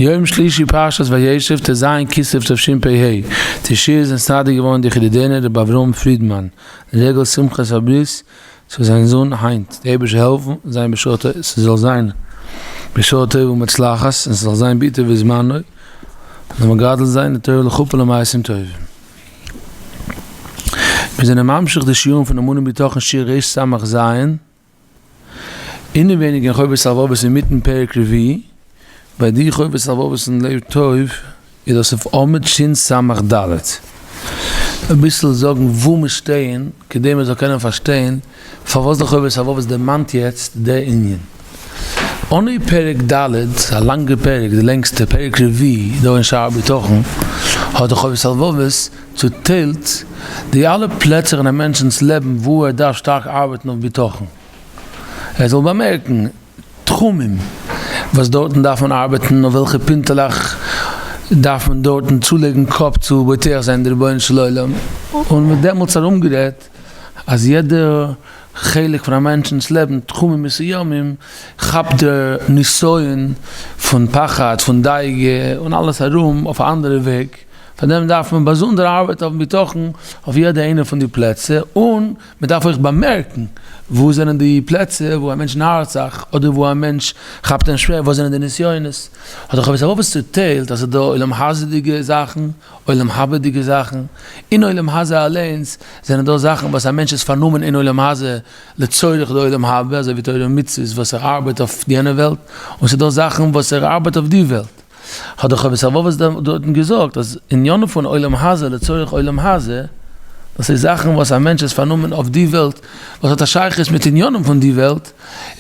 יום שלישי פרשת וישב ט ז כסלו תשפ ה, די שיעור איז נתנדב געווארן דורך ידידינו ר' אברהם פרידמאן, לרגל שמחת הברית צו זיין זון היינט, די אייבערשטער העלפן זיין בשעה טובה ס'זאל זיין בשעה טובה ומוצלחת און ס'זאל זיין בעתו ובזמנו, זאל מגדל זיין לתורה ולחופה ולמעשים טובים. מיר זענען ממשיך די שיעורים פון אמונה בטחון שיעור רס"ז, אינעווייניג אין חובת הלבבות אינמיטן פרק רביעי, ביי די חובת הלבבות אין לב טוב איז דאס אויף עמוד שס"ד. אביסל זאגן וואו מיר שטייען כדי מען זאל קענען פארשטיין פארוואס די חובת הלבבות דערמאנט יעצט די ענין. אנהויב פרק ד', ס'איז א לאנגע פרק, די לענגסטע, פרק רביעי דא אין שער הבטחון, האט די חובת הלבבות צוטיילט די אלע פלעצער אין א מענטשנ'ס לעבן וואו ער דארף שטארק ארבעטן אויף בטחון. ער זאל באמערקן תחומים וואס דארטן דארף מען ארבעטן, אויף וועלכע פינטעלעך דארף מען דארטן צולייגן קאפ צו בוטח זיין די רבונו של עולם, און מ'האט דעמאלטס ארומגערעדט אז יעדע חלק פון א מענטשנ'ס לעבן, תחומים מסוימים, כאפט דער נסיון פון פחד, פון דאגה, און אלעס ארום אויף א אנדערע וועג, פאר דעם דארף מען באזונדער ארבעטן אויפן בטחון אויף יעדע איינע פון די פלעצער, און מען דארף אויך באמערקן וואו זענען די פלעצער וואו א מענטש נארט זיך, אדער וואו א מענטש כאפט אים שווער, וואס זענען די נסיונות. האט דער חובת הלבבות צוטיילט אז ס'איז דא עולם הזה'דיגע זאכן, עולם הבא'דיגע זאכן, אין עולם הזה אליינס זענען דא זאכן וואס א מענטש איז פארנומען אין עולם הזה לצורך די עולם הבא, אזוי ווי תורה ומצוות וואס ער ארבעט אויף יענע וועלט, און ס'איז דא זאכן וואס ער ארבעט אויף די וועלט. האט דער חובת הלבבות דארטן געזאגט אז עניינים פון עולם הזה לצורך עולם הזה, דאס איז זאכן וואס א מענטש איז פארנומען אויף די וועלט וואס האט א שייכות מיט עניינים פון די וועלט,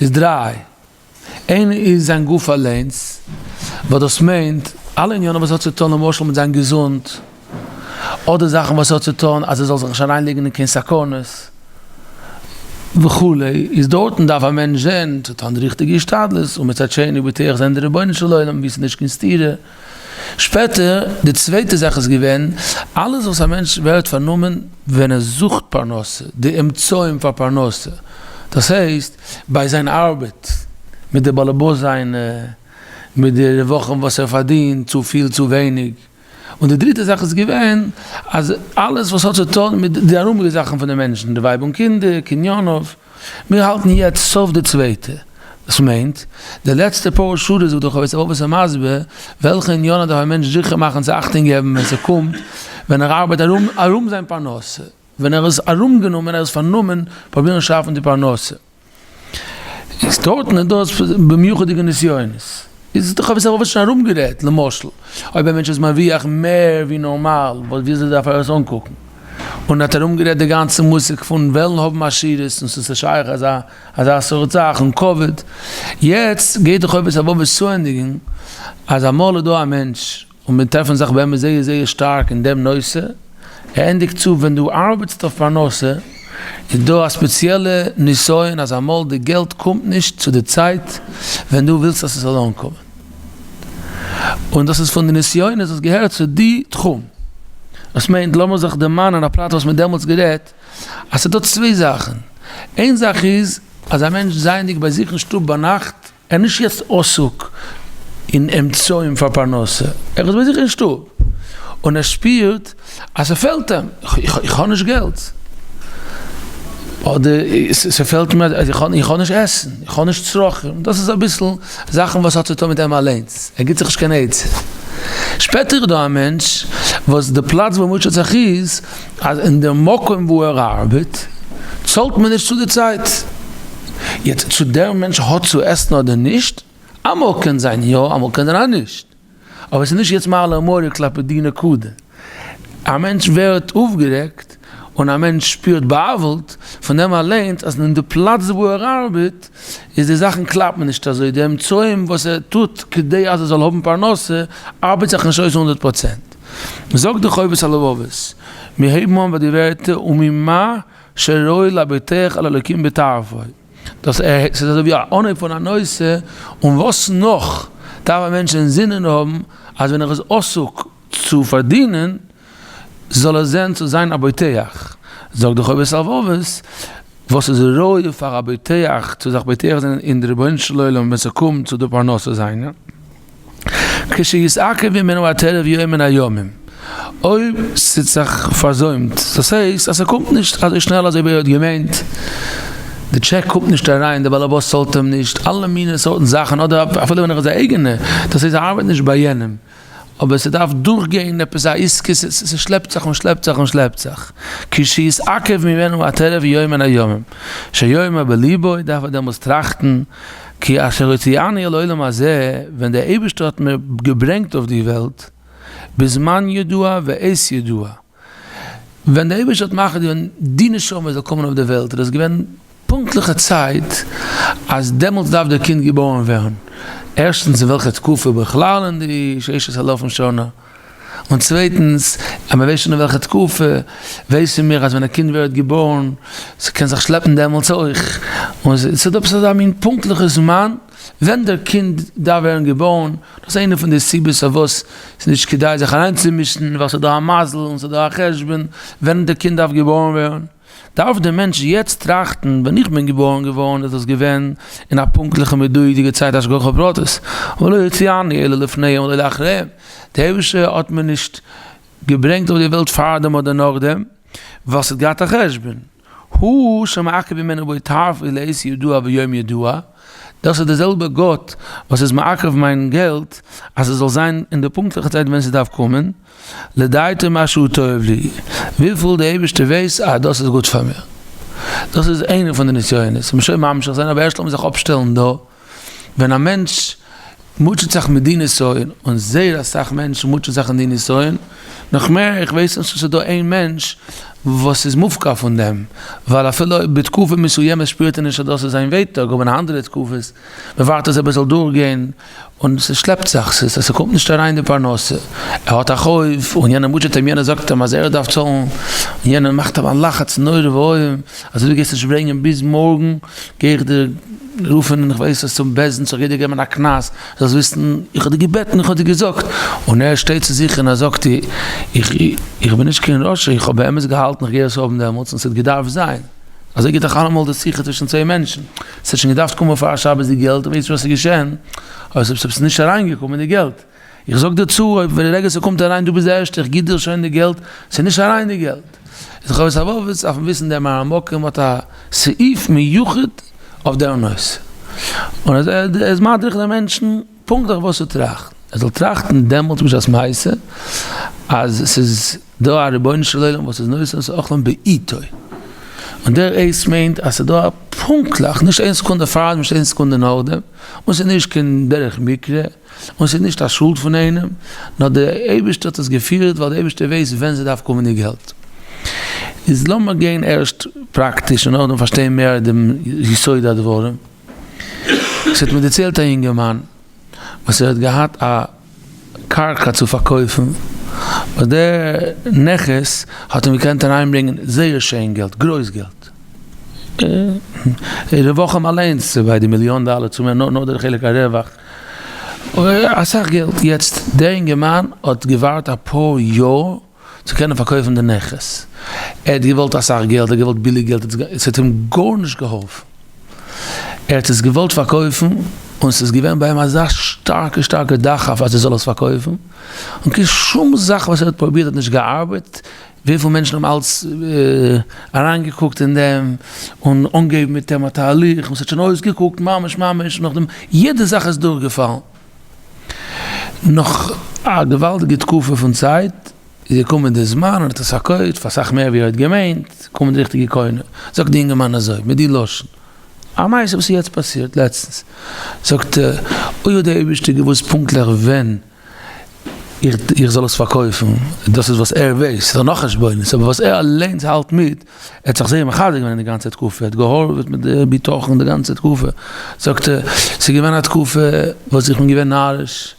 איז דריי. איינע איז זיין גוף אליינס, וואס דאס מיינט אלע עניינים וואס האט צו טון למשל מיט זיין געזונט, אדער זאכן וואס האט צו טון אז ער זאל זיך נישט אריינלייגן אין קיין סכנות וכו', איז דארטן דארף א מענטש זען צו טון די ריכטיגע השתדלות, און מצד שני בוטח זיין די רבונו של עולם ווי ס'איז נישט קיין סתירה. שפעטער, די צווייטע זאך איז געווען, אלעס וואס א מענטש ווערט פארנומען ווען ער זוכט פרנסה, די אמצעים פאר פרנסה, דאס הייסט, ביי זיין ארבעט, מיט די באלעבאס זיינע, מיט די רווחים וואס ער פארדינט, צו פיל צו ווייניג. און די דריטע זאך איז געווען, אז אלעס וואס האט צו טון מיט די ארומיגע זאכן פון די מענטשן, די ווייב און קינדער, קניניו. מיר האלטן יעצט סוף די צווייטע, דאס מיינט, די לעצטע פאר שורות וואס דער חובת הלבבות איז מסביר, וועלכע ענינים דארף א מענטש זיכער מאכן צו אכטונג געבן ווען ס'קומט ווען ער ארבעט ארום ארום זיין פרנסה, ווען ער איז ארומגענומען, ער איז פארנומען פרובירן שאפן די פרנסה. איז דארטן איז דא במיוחד'יגע נסיונות. איז דאך אביסל וואס שוין ארומגערעדט, למשל, אויב א מענטש איז מרוויח מער ווי נארמאל, וויאזוי דארף ער עס אנקוקן? און האט ארומגערעדט די גאנצע מושג פון וועלן האבן עשירות און ס'איז שייך אזא אזא סארט זאך און כבוד. יעצט גייט די חובת הלבבות צוענדיגן אז אמאל איז דא א מענטש און מיר טרעפן זיך באמת זייער זייער שטארק אין דעם נושא, ער ענדיגט צו ווען דו ארבעטסט אויף פרנסה איז דא א ספעציעלע נסיון אז אמאל די געלט קומט נישט צו די צייט ווען דו ווילסט אז ס'זאל אנקומען, און דאס איז פון די נסיונות וואס געהערט צו די תחום, דאס מיינט לאמיר זיך דערמאנען א פרט וואס מיר דעמאלטס גערעדט אז ס'איז דא צוויי זאכן, איין זאך איז אז א מענטש זייענדיג ביי זיך אין שטוב ביינאכט ער איז נישט יעצט עסוק אין אמצעים פאר פרנסה, ער איז ביי זיך אין שטוב און ער שפירט אז ס'פעלט אים, איך האב נישט געלט, אדער ס'פעלט מיר אז איך האב נישט עסן, איך האב נישט צרכים, דאס איז אביסל זאכן וואס האט צו טון מיט אים אליינס, ער גיבט זיך נישט קיין עצה. שפעטער איז דא א מענטש וואס די פלאץ וואו ער מוטשעט זיך איז אז אין די מקום וואו ער ארבעט צאלט מען נישט צו די צייט. יעצט צו דער מענטש האט צו עסן אדער נישט, אמאל קען זיין יא אמאל קען זיין אז נישט, אבער עס איז נישט יעצט מעלה ומוריד כלפי די נקודה. א מענטש ווערט אויפגערעגט און א מענטש שפירט בא'עוול'ט פון דעם אליינס אז אין די פלאץ וואו ער ארבעט איז די זאכן קלאפן נישט אזוי, די אמצעים וואס ער טוט כדי אז ער זאל האבן פרנסה ארבעט זיך נישט אויס הונדערט פראצענט. זאגט די חובת הלבבות, מיר הייבן אן ביי די ווערטער וממה שראוי לבוטח על אלוקים בטרפו, דאס ס'איז אזוי ווי א אנהויב פון א נושא, און וואס נאך דארף א מענטש אינזינען האבן אז ווען ער איז עסוק צו פארדינען זאל ער זען צו זיין א בוטח, זאגט די חובת הלבבות, וואס איז ראוי פאר א בוטח צו זיך בוטח זיין אין די רבונו של עולם ווען ס'קומט צו די פרנסה זיינע? כשיתעכב ממנו הטרף יום מן הימים, אויב ס'האט זיך פארזוימט, דאס הייסט אז ס'קומט נישט אזוי שנעל אזוי ווי ער האט געמיינט, די טשעק קומט נישט אריין, די באלעבאס צאלט אים נישט, אלע מיני סארטן זאכן, אדער אפילו ווען ער איז א אייגענע, דאס הייסט ער ארבעט נישט ביי יענעם, אבער ס'דארף דורכגיין עפעס א עסקה, ס'שלעפט זיך און שלעפט זיך און שלעפט זיך, כשיתעכב ממנו הטרף יום מן הימים, שיאמר בליבו, דארף ער דעמאלטס טראכטן, כי אשר הוציאני אל העולם הזה, ווען דער אייבערשטער האט מיר געברענגט אויף די וועלט, בזמן ידוע ועת ידוע, ווען דער אייבערשטער האט מחליט געווען די נשמה זאל קומען אויף די וועלט, איז דאס געווען פונקטליכע צייט אז דעמאלטס דארף דער קינד געבוירן ווערן, ערשטנס אין וועלכע תקופה בכלל אין די ששת אלפים שנה, און צווייטנס אז מען ווייסט שוין אין וועלכע תקופה, ווייסן מיר אז ווען א קינד ווערט געבוירן, ס'קען זיך שלעפן דעמאלטס אויך, און ס'איז דא עפעס אזא מין פונקטליכע זמן ווען דער קינד דארף ווערן געבוירן, דאס איז איינע פון די סיבות פארוואס ס'איז נישט כדאי זיך אריינצומישן, ווייל ס'איז דא א מזל און ס'איז דא א חשבון ווען דער קינד דארף געבוירן ווערן. דארף דער מענטש יעצט טראכטן, ווען איך בין געבוירן געווארן איז דאס געווען אין א פונקטליכע מדויק'דיגע צייט השגחה פרטית, ולא הוציאני אלא לפניהם ולא לאחריהם, דער אייבערשטער האט מיר נישט געברענגט אויף די וועלט פארדעם אדער נאכדעם, ווייל ס'האט געהאט א חשבון, הוא שמעכב ממנו בו טרפו לעת ידוע ויום ידוע, דאס איז דער זעלבער גאט וואס איז מעכב מיין געלט אז עס זאל זיין אין די פונקטליכע צייט ווען ס'דארף קומען, לדעתו מה שהוא טוב לי, וויפיל די אייבערשטער ווייס אז דאס איז גוט פאר מיר. דאס איז איינע פון די נסיונות, מ'שוין ממשיך זיין, אבער ערשט לאמיר זיך אפשטעלן דא, ווען א מענטש מוטשעט זיך מיט די נסיון, און זייער אסאך מענטשן מוטשען זיך אין די נסיון, נאך מער, איך ווייס נישט צו ס'איז דא איין מענטש וואס איז מופקר פון דעם, ווייל אפילו בתקופה מסוימת שפירט ער נישט אז דאס איז זיין ווייטאג, אבער אין אנדערע תקופות, מ'ווארט אז עפעס זאל דורכגיין, און ס'שלעפט זיך, ס'קומט נישט אריין די פרנסה, ער האט א חוב, און יענער מוטשעט אים, יענער זאגט אים אז ער דארף צאלן, און יענער מאכט אים א לחץ נורא ואיום, אז דו גייסט נישט ברענגען ביז מארגן, גיי איך דיר רופן און איך ווייס וואס צום בית דין, איך גיי דיר געבן א קנס, זאלסט וויסן, איך האב דיר געבעטן, איך האב דיר געזאגט, און ער שטייט צו זיך און ער זאגט, איך בין נישט קיין רשע, איך האב באמת געהאלטן איך גיי עס האבן דעמאלטס, און ס'האט געדארפט זיין. אזוי גייט דאך אלעמאל די שיחה צווישן צוויי מענטשן, ס'האט שוין געדארפט קומען פאר שבת די געלט, ווייסט וואס איז געשען? אבער ס'איז נישט אריינגעקומען די געלט, איך זאג דיר צו אויב ווען די רגע ס'קומט אריין דו ביסט די ערשטע איך גיב דיר שוין די געלט, ס'איז נישט אריין די געלט. איז חובת הלבבות דארף מען וויסן דער מראה מקום האט א סעיף מיוחד אויף דער נושא, און ער איז מדריך די מענטשן פונקטליך וואס צו טראכטן, ער זאל טראכטן דעמאלטס בשעת מעשה אז ס'איז דא א רבונו של עולם וואס איז נותן את אוכלם בעיתו, און דער עת מיינט אז ס'איז דא א פונקטליך, נישט איין סעקונדע פארדעם נישט איין סעקונדע נאכדעם, און ס'איז נישט קיין דרך מקרה, און ס'איז נישט א שולד פון איינעם, נאר דער אייבערשטער האט עס געפירט ווייל דער אייבערשטער ווייסט ווען ס'דארף קומען די געלט. איז לאמיר גיין ערשט פראקטיש און נאכדעם פארשטיין מער דעם יסוד הדברים. ס'האט מיר דערציילט א יונגערמאן וואס ער האט געהאט א קרקע צו פארקויפן, וואס דער נכס האט אים געקענט אריינברענגען זייער שיין געלט, גרויס געלט, רווחים אליינס ביי די מיליאן דאלער צו מער, נאר דער חלק הרווח, אסאך געלט, יעצט דער אינגערמאן האט געווארט אפאר יאר צו קענען פארקויפן די נכס, ער האט געוואלט אסאך געלט, ער האט געוואלט ביליג געלט, עס האט אים גארנישט געהאלפן, ער האט עס געוואלט פארקויפן, און ס'איז געווען ביי אים אזא שטארקע שטארקע דחף אז ער זאל עס פארקויפן, און קיין שום זאך וואס ער האט פרובירט האט נישט געארבעט, וויפיל מענטשן האבן אלץ אריינגעקוקט אין דעם, און אנגעהויבן מיט אים א תהליך, און ס'האט שוין אויסגעקוקט ממש ממש, נאכדעם יעדע זאך איז דורכגעפאלן. נאך א געוואלדיגע תקופה פון צייט איז געקומען די זמן און האט עס פארקויפט פאר אסאך מער ווי ער האט געמיינט, געקומען די ריכטיגע קונה, זאגט די אינגערמאן אזוי מיט די לשון, א מעשה וואס איז יעצט פאסירט לעצטנס, זאגט ער, אוי האט דער אייבערשטער געוואוסט פונקטליך ווען איך זאל עס פארקויפן, דאס איז וואס ער ווייסט, ס'איז דא נאך חשבונות, אבער וואס ער אליינס האלט מיט, ער האט זיך זייער מחזק געווען אין די גאנצע תקופה, ער האט געהארעוועט מיט די בטחון די גאנצע תקופה, זאגט ער, ס'איז געווען א תקופה וואס איך בין געווען נאריש,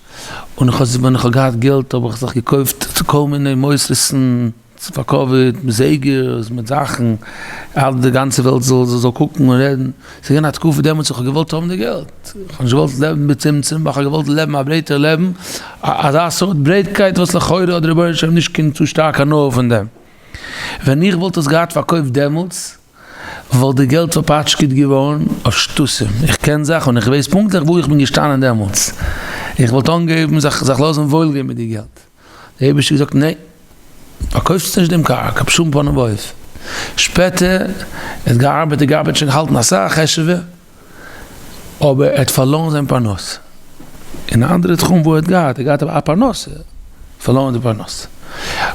און איך האב ווען איך האב געהאט געלט האב איך זיך געקויפט כל מיני מוסרות'ן פאר כבוד, מיט זייגערס, מיט זאכן, אז די גאנצע וועלט זאל זאל קוקן און רעדן, ס'איז געווען א תקופה דעמאלטס איך האב געוואלט האבן די געלט, איך האב נישט געוואלט לעבן בצמצום, איך האב געוואלט לעבן א ברייטער לעבן, אזא סארט ברייטקייט וואס לכאורה האט דער רבונו של עולם נישט קיין צו שטארק הנאה פון דעם. ווען איך וואלט עס געהאט פארקויפט דעמאלטס וואלט די געלט פארפאטשקעט געווארן אויף שטותים, איך קען זיך און איך ווייס פונקטליך וואו איך בין געשטאנען דעמאלטס. איך וואלט אנגעהויבן זיך זיך לאזן וואויל גיין מיט די געלט. דער אייבערשטער האט געזאגט ניין, פארקויפסט נישט דעם קרקע בשום פנים ואופן. שפעטער, ער האט געארבעט און געארבעט שוין געהאלטן אסאך חשוב'ער, אבער ער האט פארלוירן זיין פרנסה. אין א אנדערע תחום וואו ער האט געהאט, ער האט געהאט א פרנסה, פארלוירן די פרנסה.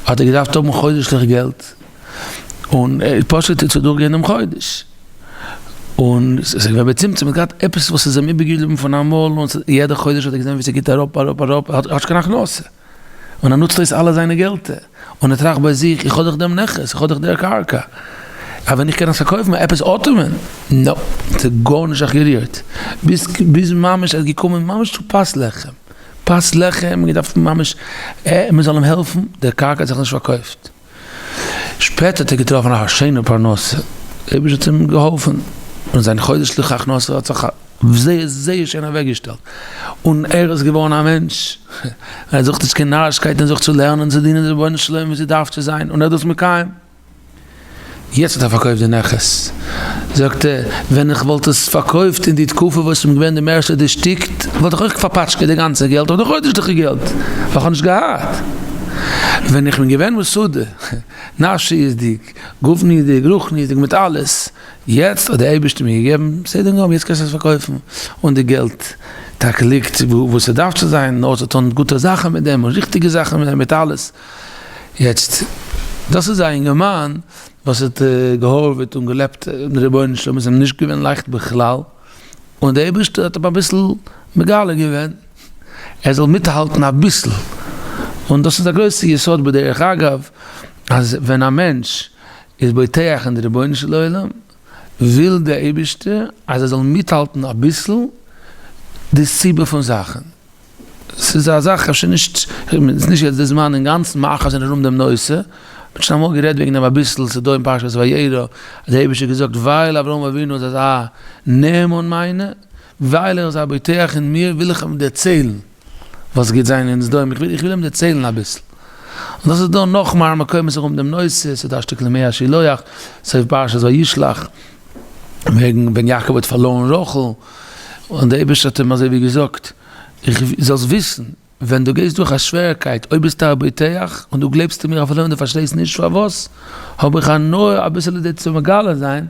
האט ער געדארפט האבן חודש'ליך געלט, און פשוט צו דורכגיין דעם חודש. און ס'איז געווען בצמצום, ער האט געהאט עפעס וואס איז אים איבערגעבליבן פון אמאל, און יעדע חודש האט ער געזען ווי ס'גייט אראפ אראפ אראפ, ער האט נישט קיין הכנסה, און ער נוצט אויס אלע זיינע געלטער, און ער טראכט ביי זיך, איך האב דאך דעם נכס, איך האב דאך דער קרקע, אז ווען איך קען עס פארקויפן, עפעס אטעמען, נאופ, ס'האט גארנישט זיך גערירט, ביז ביז ממש ער איז געקומען ממש צו פת לחם, פת לחם, געדארפט ממש מען זאל אים העלפן, דער קרקע האט זיך נישט פארקויפט. שפעטער האט ער געטראפן א שיינע פרנסה, דער אייבערשטער האט אים געהאלפן, און זיין חודש'ליכע הכנסה האט זיך זייער זייער שיין אוועקגעשטעלט, און ער איז געווארן א מענטש, ער זוכט נישט קיין נארישקייטן, ער זוכט צו לערנען צו דינען די רבונו של עולם ווי ס'דארף צו זיין, און ער איז דאס מקיים. יעצט האט ער פארקויפט די נכס, זאגט ער, ווען איך וואלט עס פארקויפט אין די תקופה וואס איך בין געווען די מערסטע דערשטיקט, וואלט איך אויך פארפאטשקעט די גאנצע געלט, אבער די חודש'ליכע געלט, ווייל איך האב נישט געהאט. ווען איך בין געווען מסודר, נפשיות'דיג, גופניות'דיג, רוחניות'דיג, מיט אלעס, יעצט האט דער אייבערשטער מיר געגעבן, בסדר גמור, יעצט קענסטו עס פארקויפן, און די געלט טאקע ליגט וואו ס'דארף צו זיין, נאר צו טון גוטע זאכן מיט דעם, און ריכטיגע זאכן מיט דעם, מיט אלעס. יעצט, דאס איז א אינגערמאן וואס האט געהארוועט און געלעבט מיט רבונו של עולם, עס איז אים נישט געווען לייכט בכלל, און דער אייבערשטער האט אים אביסל מגלה געווען ער זאל מיטהאלטן אביסל, און דאס איז א גרויסע יסוד בדרך אגב, אז ווען א מענטש איז בוטח אין די רבונו של עולם, וויל דער אייבערשטער אז ער זאל מיטהאלטן אביסל די סיבה פון זאכן. ס'איז א זאך אפשר נישט, ס'איז נישט יעצט די זמן אינגאנצן מרחיב זיין ארום דעם נושא, מ'האט שוין אמאל גערעדט וועגן דעם אביסל, ס'איז דא אין פרשת וירא, אז דער אייבערשטער האט געזאגט ווייל אברהם אבינו איז אזא נאמן מיינע, ווייל ער איז א בוטח אין מיר, וויל איך אים דערציילן וואס גייט זיין אין סדום, איך וויל אים דערציילן אביסל. און דאס איז דא נאך מראה מקומות ארום דעם נושא, ס'איז דא א שטיקל מי השילוח, סוף פרשת וישלח, וועגן ווען יעקב האט פארלוירן רחל, און דער אייבערשטער האט אים אזוי ווי געזאגט, איך זאלסט וויסן, ווען דו גייסט דורך א שווערקייט, אויב ביסטו א בוטח, און דו גלייבסט אין מיר אפילו ווען דו פארשטייסט נישט פארוואס, האב איך הנאה אביסעלע דיר צו מגלה זיין,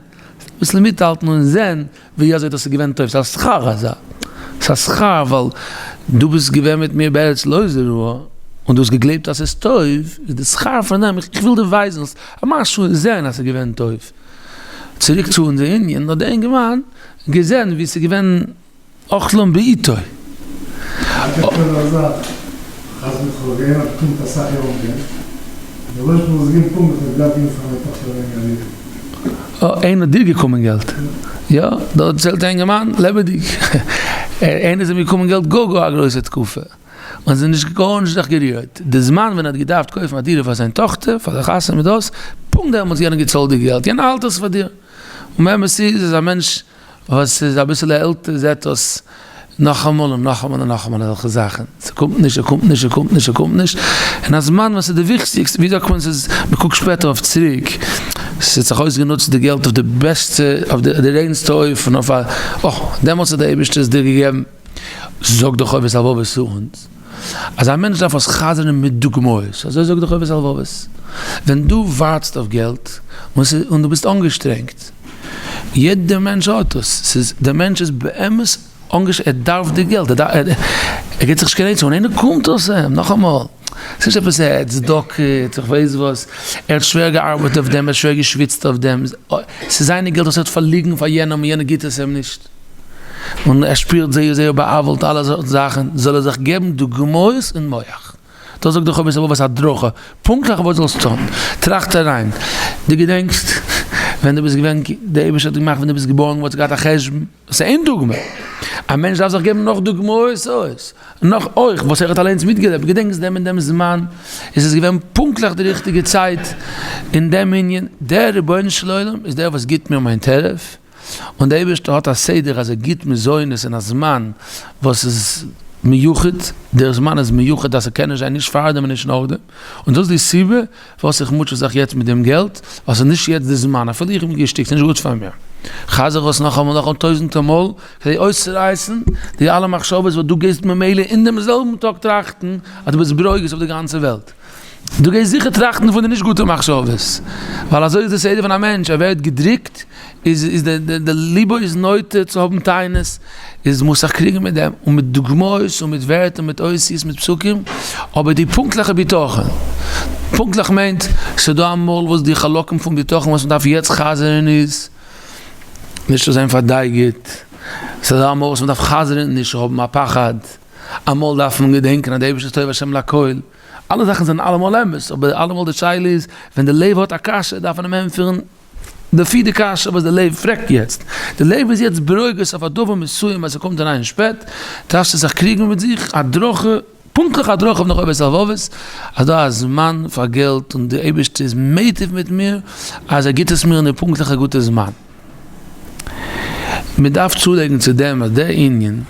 אביסל מיטהאלטן און זען ווי אזוי דאס איז געווען טוב, ס'איז א שכר אזא, ס'איז א שכר ווייל דו ביסט געווען מיט מיר בארץ לא זרועה, און דו האסט געגלייבט אז ס'איז טוב, איז די שכר פון דעם, איך וויל דיר ווייזן, א משהו און זען אז ס'איז געווען טוב. צוריק צו אונזער ענין, האט דער אינגערמאן געזען ווי ס'איז געווען אכלם בעיתו. איינער האט דיר געקומען געלט? יא, דארט דערציילט א אינגערמאן לעבעדיג, איינער איז אים געקומען געלט גאר גאר א גרויסע תקופה, און ס'איז נישט גארנישט זיך גערירט, די זמן ווען ער האט געדארפט קויפן א דירה פאר זיין טאכטער פאר די חתונה מיט דאס, פונקט דעמאלטס יענער געצאלט די געלט, יענער האלט עס פאר דיר, און באמת איז אז א מענטש וואס איז אביסעלע עלטער זעט דאס נאכאמאל און נאכאמאל און נאכאמאל אזעלכע זאכן, ס'קומט נישט, ס'קומט נישט, ס'קומט נישט, ס'קומט נישט, אין א זמן וואס איז די וויכטיגסטע, ווי זאגט מען, ס'איז, מ'קוקט שפעטער אויף צוריק, ס'האט זיך אויסגענוצט די געלט אויף די בעסטע, אויף די ריינסטע אופן, אויף א, אה, דעמאלטס האט דער אייבערשטער עס דיר געגעבן. זאגט דער חובת הלבבות צו אונז, אז א מענטש דארף עס חזר'ן מיט דוגמאות, אזוי זאגט דער חובת הלבבות, ווען דו ווארטסט אויף געלט, און דו ביסט אנגעשטרענגט, יעדער מענטש האט דאס, ס'איז, דער מענטש איז באמת אנגעשטרענגט, ער דארף די געלט, ער גיבט זיך נישט קיין עצה, און איינער קומט אויס אים, נאכאמאל, ס'איז נישט עפעס ער האט צדקה, איך ווייס וואס, ער האט שווער געארבעט אויף דעם, ער האט שווער געשוויצט אויף דעם, ס'איז זיינע געלט וואס ער האט פארליגן פאר יענעם און יענער גיבט עס אים נישט. און ער שפירט זייער זייער בא'עוול'ט אלע סארט זאכן, זאל ער זיך געבן דוגמאות אין מח. דאס זאגט דער חובת הלבבות הדרכה, פונקטליך וואס זאלסט טון. טראכט אריין, דו געדענקסט ווען דו ביסט געווען, דער אייבערשטער האט געמאכט ווען דו ביסט געבוירן געווארן האסט געהאט א חשבון, דאס איז איין דוגמא. א מענטש דארף זיך געבן נאך דוגמאות אויס, נאך אויך וואס ער האט אליינס מיטגעלעבט, געדענקסט דעם און דעם זמן, איז עס געווען פונקטליך די ריכטיגע צייט אין דעם ענין, דער רבונו של עולם איז דער וואס גיבט מיר מיין טרף, און דער אייבערשטער האט א סדר אז ער גיט מזונות אין א זמן וואס איז. מיוחד, דער זמן איז מיוחד אז ס'קען נישט זיין נישט פארדעם און נישט נאכדעם, און דאס איז די סיבה פארוואס איך מוטשע זיך יעצט מיט דעם געלט, ווייל ס'איז נישט יעצט די זמן, אפילו איך בין געשטיקט, ס'איז נישט גוט פאר מיר. חזר עס נאכאמאל נאכאמאל טויזענטער מאל, כדי אויסצורייסן די אלע מחשבות וואס דו גייסט ממילא אין דעם זעלבן טאג טראכטן אז דו ביסט ברוגז אויף די גאנצע וועלט. דו גייסט זיכער טראכטן פון די נישט גוטע מחשבות, ווייל אזוי איז די סדר פון א מענטש, ער ווערט געדריקט, איז איז די די ליבו איז נוטה צו האבן טענות, איז מוז זיך קריגן מיט דעם, און מיט דוגמאות און מיט ווערטער מיט אותיות מיט פסוקים, אבער די פונקטליכע בטחון, פונקטליך מיינט, ס'דא אמאל וואס די חלקים פון בטחון וואס מ'דארף יעצט חזר'ן איז, נישט צו זיין פארדייגעט, ס'דא אמאל וואס מ'דארף חזר'ן נישט צו האבן א פחד, אמאל דארף מען געדענקען אז די אייבערשטער איז טוב השם לכל, אלע זאכן זענען אלעמאל אמת, אבער אלעמאל די שאלה איז, ווען די לב האט א קשיא דארף מען אים ענטפערן לפי די קשיא וואס די לב פרעגט יעצט. די לב איז יעצט ברוגז אויף א דבר מסוים אז ס'קומט אריין שפעט, דארפסטו זיך קריגן מיט זיך, הדרכה, פונקטליך הדרכה אויף נאך חובת הלבבות, אז דא א זמן פאר געלט און די אייבערשטער איז מיטיב מיט מיר אז ער גיבט עס מיר אין די פונקטליכע גוטע זמן. מען דארף צולייגן צו דעם אז דער ענין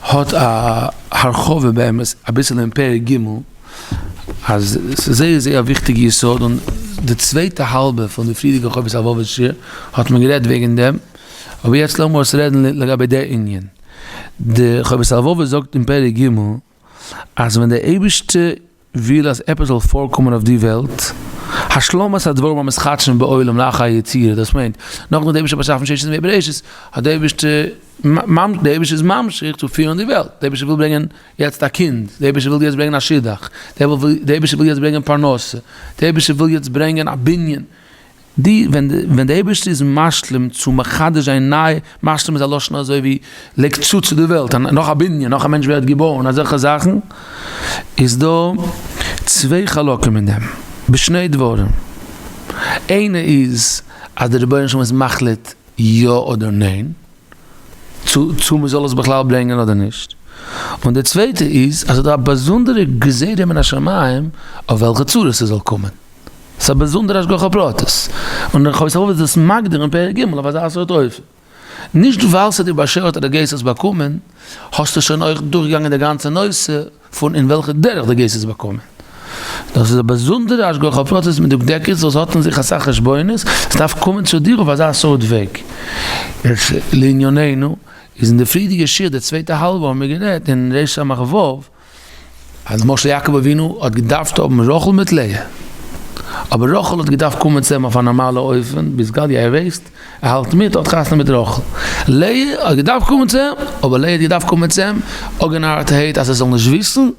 האט א הרחבה באמת אביסל אין פרק ג', אז ס'איז זייער זייער א וויכטיגע יסוד, און די צווייטע האלבע פון די פריערדיגע חובת הלבבות שיעור האט מען גערעדט וועגן דעם, אבער יעצט לאמיר עס רעדן לגבי דער ענין. די חובת הלבבות זאגט אין פרק ג' אז ווען דער אייבערשטער וויל אז עפעס זאל פארקומען אויף די וועלט, השלמת הדברים המתחדשים בעולם לאחר היצירה, דאס מיינט, נאכדעם וואס דער אייבערשטער האט באשאפן ששת ימי בראשית, האט דער אייבערשטער דער אייבערשטער איז ממשיך צו פירן די וועלט, דער אייבערשטער וויל ברענגען יעצט א קינד, דער אייבערשטער וויל יעצט ברענגען א שידוך, דער אייבערשטער וויל יעצט ברענגען פרנסה, דער אייבערשטער וויל יעצט ברענגען א בנין, די ווען ווען די אייבערשטער איז משלים צו מחדש זיין ניי, משלים איז א לשון אזוי ווי לייגט צו צו די וועלט, נאך א בנין, נאך א מענטש ווערט געבוירן, אזעלכע זאכן, איז דא צוויי חלקים אין דעם, בשני דברים, איינע איז אז דער רבונו של עולם איז מחליט יא אדער ניין, צו צו מען זאל עס בכלל ברענגען אדער נישט, און די צווייטע איז אז ס'איז דא א באזונדערע גזירה מן השמים אויף וועלכע צורה ס'זאל קומען. ס'איז א באזונדערע השגחה פרטית, און דער חובת הלבבות איז דאס מגדיר אין פרק ג' אויף אזא סארט אופן. נישט ווייל ס'איז דיר באשערט אז דו גייסט עס באקומען, האסטו שוין אויך דורכגעגאנגען די גאנצע נושא פון אין וועלכע דרך דו גייסט עס באקומען. דאס איז א באזונדערע השגחה פרטית מדוקדקת וואס האט אין זיך אסאך חשבונות, ס'דארף קומען צו דיר אויף אזא סארט וועג. לענינינו, איז אין די פריערדיגע שיעור די צווייטע האלבע האבן מיר גערעדט אין רס"ו, אז למשל יעקב אבינו האט געדארפט האבן רחל מיט לאה, אבער רחל האט געדארפט קומען צו אים אויף א נארמאלע אופן, ביז גליה ער ווייסט, ער האלט מיט, האט חתונה מיט רחל. לאה האט געדארפט קומען צו אים, אבער לאה האט געדארפט קומען צו אים אפגענארטערהייט אז ער זאל נישט וויסן,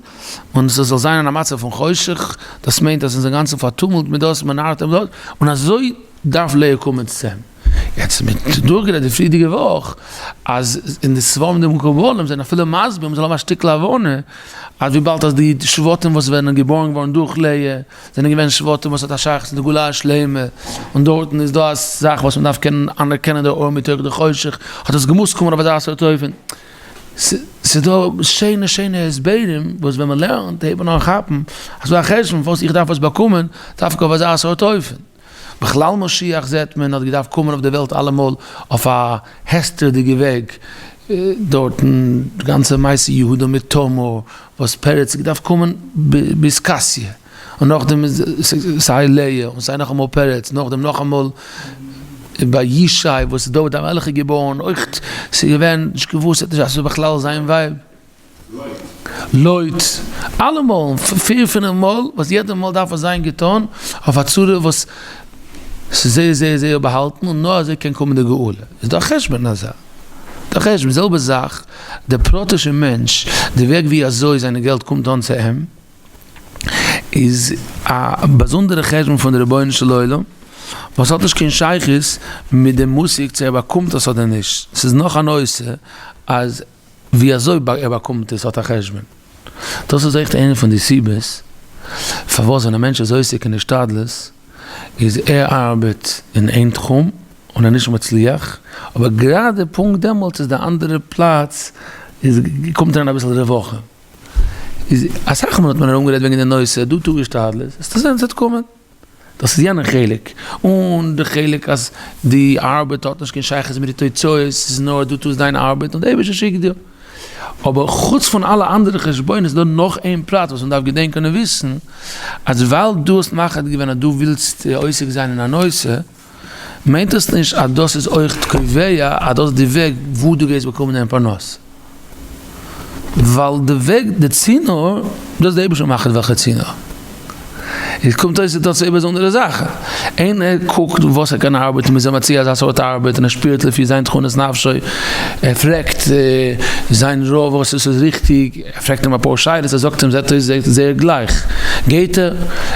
און עס זאל זיין אין א מצב פון חושך, דאס מיינט אז עס איז אינגאנצן פארטומלט מיט דאס, מען נארט אים דארט, און אזוי דארף לאה קומען צו אים. יעצט מ'האט דורכגערעדט די פריערדיגע וואך אז אין די ספרים די מקובלים זענען אפילו מסביר מ'זאל האבן א שטיקל הבנה אז וויבאלד אז די שבטים וואס זענען געבוירן געווארן דורך לאה זענען געווען שבטים וואס האט א שייכות צו די גאולה השלימה און דארטן איז דא א זאך וואס מ'דארף קענען אנערקענען די אור מתוך די חושך האט עס געמוזט קומען אויף אזא סארט אופן. ס'איז דא שיינע שיינע הסברים וואס ווען מ'לערנט הייבט מען אן כאפן אז ס'דא א חשבון פארוואס איך דארף עס באקומען דווקא אויף אזא סארט אופן. בכלל משיח זעט מען האט געדארפט קומען אויף די וועלט אלעמאל אויף א הסתר'דיגע וועג, דארטן די גאנצע מעשה יהודה מיט תמר וואס פרץ האט געדארפט קומען באתכסיא, און נאכדעם איז סיי לאה און סיי נאכאמאל פרץ, נאכדעם נאכאמאל ביי ישי וואס דוד המלך איז געבוירן אויך ס'איז געווען נישט געוואוסט אז ס'איז בכלל זיין ווייב. לויט אלע מאלן, פיר פינעף מאל, וואס יעדע מאל דארף עס זיין געטון אויף א צורה וואס ס'איז זייער זייער זייער באהאלטן און נאר אזוי קען קומען די גאולה. איז דא א חשבון אזא? דא א חשבון. זעלבע זאך דער פרטישע מענטש, די וועג ווי אזוי זיינע געלט קומט אן צו אים, איז א באזונדערע חשבון פון די רבונו של עולם, וואס האט נישט קיין שייכות מיט די מושג צו ער באקומט עס אדער נישט. ס'איז נאך א נושא אז. ווי אזוי ער באקומט עס האט א חשבון. דאס איז אויך איינע פון די סיבות פארוואס ווען א מענטש איז עוסק אין השתדלות איז ער ארבעט אין איין תחום און ער נישט מצליח, אבער גראדע פונקט דעמאלטס איז די אנדערע פלאץ איז קומט אריין אביסל רווחה. איז אסאך מאל האט מען ארומגערעדט וועגן די נושא, דו טו השתדלות, וועסטו זען ס'וועט קומען. דאס איז יענע חלק, און די חלק אז די ארבעט האט נישט קיין שייכות מיט די תוצאות, ס'איז נאר דו טוסט דיין ארבעט און די אייבערשטער שיקט דיר. אבער חוץ פון אלע אנדערע חשבונות איז דא נאך איין פרט וואס מען דארף געדענקען און וויסן, אז ווייל דו האסט מחליט געווען אז דו ווילסט עוסק זיין אין א נושא, מיינט עס נישט אז דאס איז אויך קובע אז דאס איז די וועג וואו דו גייסט באקומען דיין פרנסה. ווייל די וועג, די צינור, דאס איז די אייבערשטער מאכט וועלכע צינור. עס קומט אויס ס'איז דא צוויי באזונדערע זאכן. איינער קוקט וואס ער קען ארבעטן, מ'איז אים מציע אזא סארט ארבעט און ער שפירט לפי זיין תכונת נפשו, ער פרעגט זיין רב וואס עס איז ריכטיג, ער פרעגט אים אפאר שאלות, ער זאגט אים זעט אויס זייער גלייך, גייט ער,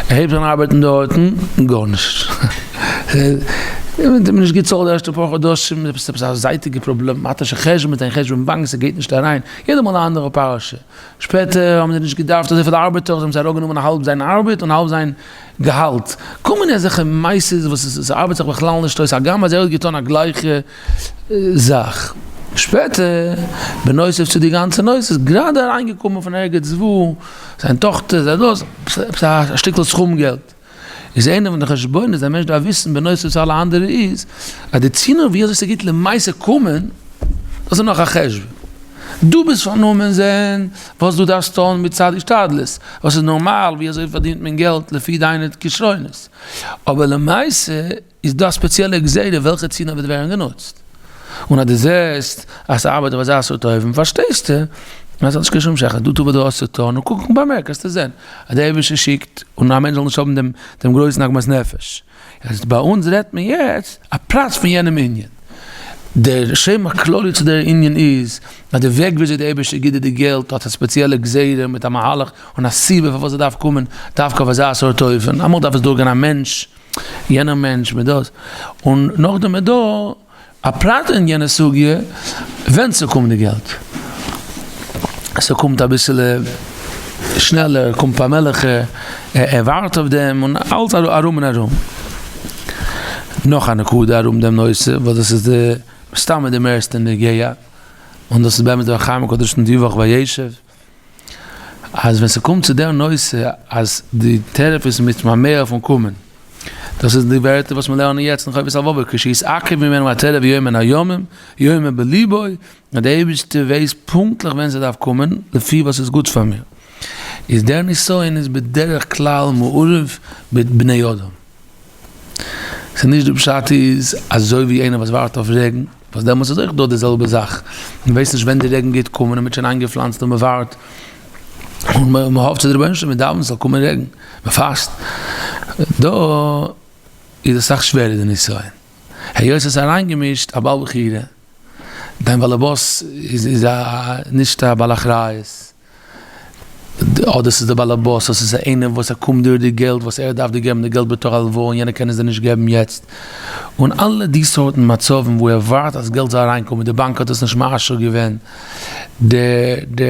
ער הייבט אן ארבעטן דארטן, גארנישט. מ'האט אים נישט געצאלט די ערשטע פאר חדשים, עפעס עפעס א זייטיגע פראבלעמאטישע חשבון מיט זיין חשבון באנק, ס'גייט נישט אריין, יעדע מאל א אנדערע פרשה. שפעטער האבן זיי נישט געדארפט אזויפיל ארבעטער, האבן זיי אראפגענומען האלב זיין ארבעט און האלב זיין געהאלט. כל מיני אזעלכע מעשות וואס עס ארבעט זיך בכלל נישט אויס, הגם אז ער האט געטון א גלייכע זאך. שפעטער, בנוסף צו די גאנצע נושא, איז גראדע אריינגעקומען פון ערגעץ וואו, זיין טאכטער, זיין דאס, עפעס א שטיקל סכום געלט. איז איינע פון די חשבונות א מענטש דארף וויסן בנוסף צו אלע אנדערע איז, אז די צינור ווי אזוי ס'גייט למעשה קומען, דאס איז נאך א חשבון. דו ביסט פארנומען זען וואס דו דארפסט טון מצד השתדלות, וואס איז נארמאל, ווי אזוי פארדינט מען געלט לפי דיינע כשרונות. אבער למעשה איז דא א ספעציעלע גזירה וועלכע צינור וועט ווערן גענוצט. און אז דו זעסט אז ס'ארבעט אויף אזא סארט אופן פארשטייסטו אז ס'האט נישט קיין שום שייכות, דו טו וואס דו האסט צו טון און קוק און באמערק וועסטו זען אז דער אייבערשטער שיקט און א מענטש זאל נישט האבן דעם דעם גרויסן עגמת נפש. יעצט ביי אונז רעדט מען יעצט א פרט פון יענעם ענין. דער שם הכללי צו דער ענין איז אז די וועג וויאזוי דער אייבערשטער גיט דיר די געלט האט א ספעציעלע גזירה מיט א מהלך און א סיבה פארוואס עס דארף קומען דווקא אויף אזא סארט אופן, אמאל דארף עס דורכגיין א מענטש, יענער מענטש מיט דאס, און נאכדעם איז דא א פרט אין יענע סוגיא ווען ס'קומט די געלט, ס'קומט אביסעלע שנעלער, קומט פאמעליכער, ער ווארט אויף דעם, און אלץ ארום און ארום. נאך א נקודה ארום דעם נושא, וואס דאס איז די מסתמא די מערסטע נוגע, און דאס איז באמת דער אור החיים הקדוש אין די וואך וישב, אז ווען ס'קומט צו דער נושא אז די טרף איז מתמהמה פון קומען, דאס איז די ווערטער וואס מיר לערנען יעצט אין חובת הלבבות, כשיתעכב ממנו הטרף יום מן הימים, יאמר בליבו, אז דער אייבערשטער ווייסט פונקטליך ווען ס'דארף קומען, לפי וואס איז גוט פאר מיר. איז דער נסיון איז בדרך כלל מעורב מיט בני אדם. ס'איז נישט די פשט איז אזוי ווי איינער וואס ווארט אויף רעגן, וואס דעמאלטס איז אויך דא די זעלבע זאך, מען ווייסט נישט ווען די רעגן גייט קומען און מען האט שוין איינגעפלאנצט און מען ווארט און מען האפט צו די רבונו של עולם, מען דאווענט ס'זאל קומען רעגן, מען פאסט, דא איז אסאך שווערער די נסיון, היות עס איז אריינגעמישט א בעל בחירה, דיין באלעבאס איז א נישט א בעל אחריות. אדער ס'איז די באלעבאס, אדער ס'איז איינער וואס ער קומט דיר די געלט וואס ער דארף דיר געבן די געלט בתור הלוואה און יענער קען עס דיר נישט געבן יעצט, און אלע די סארטן מצבים וואו ער ווארט אז געלט זאל אריינקומען, די באנק האט עס נישט מאשר געווען, די די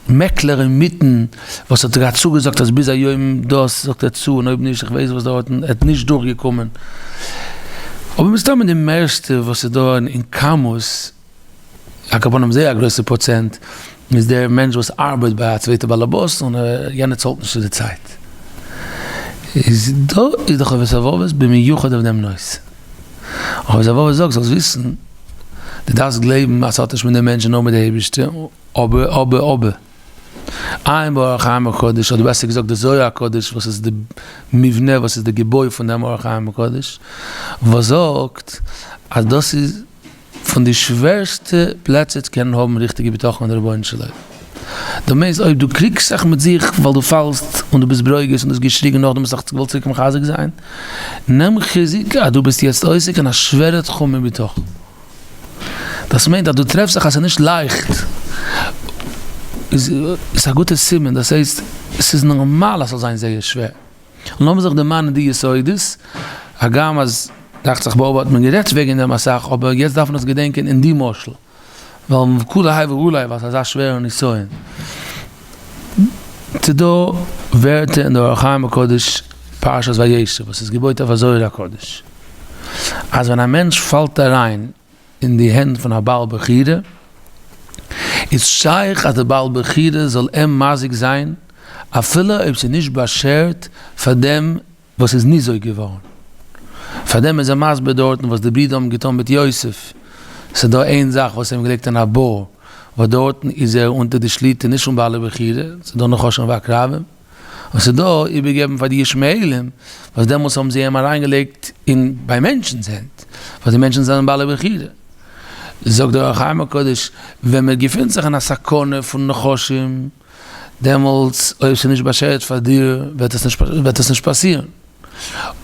מעקלער אינמיטן וואס האט געהאט צוגעזאגט אז ביז היום דאס זאגט ער צו און אויב נישט איך ווייס וואס דארטן, ער האט נישט דורכגעקומען. אבער מסתמא די מערסטע וואס איז דא אין כמות. על כל פנים זייער א גרויסע פראצענט איז דער מענטש וואס ארבעט ביי א צווייטע באלעבאס און יענער צאלט נישט צו די צייט. איז דא איז די חובת הלבבות במיוחד אויף דעם נושא. חובת הלבבות זאגט זאלסט וויסן דו דארפסט גלייבן אז ס'האט נישט מיט די מענטשן נאר מיט די אייבערשטער, אבער אבער אבער עיין באור החיים הקדוש אדער בעסער געזאגט די זוהר הקדוש וואס איז די מבנה וואס איז די געבוי פון דעם אור החיים הקדוש וואס זאגט אז דאס איז פון די שווערסטע פלעצער צו קענען האבן ריכטיגע בטחון אין די רבונו של עולם. דו מיינסט אויב דו קריגסט זיך מיט זיך ווייל דו פאלסט און דו ביסט ברוגז און דו האסט געשריגן נאכדעם האסט זיך געוואלט צוריק מחזק זיין, נעם חיזוק אז דו ביסט יעצט עוסק אין א שווערע תחום אין בטחון. דאס מיינט אז דו טרעפסט זיך אז ס'איז נישט לייכט, איז עס א גוטע סימן, דאס הייסט ס'איז נארמאל אז ס'זאל זיין זייער שווער. און לאמיר זיך דערמאנען די יסודות, הגם אז דאכט זיך בעבר האט מען גערעדט וועגן דעם אסאך, אבער יעצט דארף מען עס געדענקען אין די משל, ווייל כולי האי ואולי ווייל ס'איז אזא שווערע נסיון. ס'דא ווערטער אין די אור החיים הקדוש פרשת וישב וואס איז געבויט אויף א זוהר הקדוש, אז ווען א מענטש פאלט אריין אין די הענט פון א בעל בחירה, איז שייך אז די בעל בחירה זאל אים מזיק זיין אפילו אויב ס'איז נישט באשערט פאר דעם וואס איז ניזוק געווארן. פאר דעם איז ער מסביר דארטן וואס די ברידער האבן געטון מיט יוסף, ס'איז דא איין זאך וואס זיי האבן געלייגט אין א בור. וואס דארטן איז ער אונטער די שליטה נישט פון בעלי בחירה, ס'איז דא נחשים ועקרבים, און ס'איז דא איבערגעבן פאר די ישמעאלים, וואס דעמאלטס האבן זיי אים אריינגעלייגט אין ביי מענטשנ'ס הענט, וואס די מענטשן זענען בעלי בחירה. זאגט דער אור החיים הקדוש, ווען מען געפינט זיך אין א סכנה פון נחשים, דעמאלטס אויב ס'איז נישט באשערט פאר דיר וועט עס נישט וועט עס נישט פאסירן.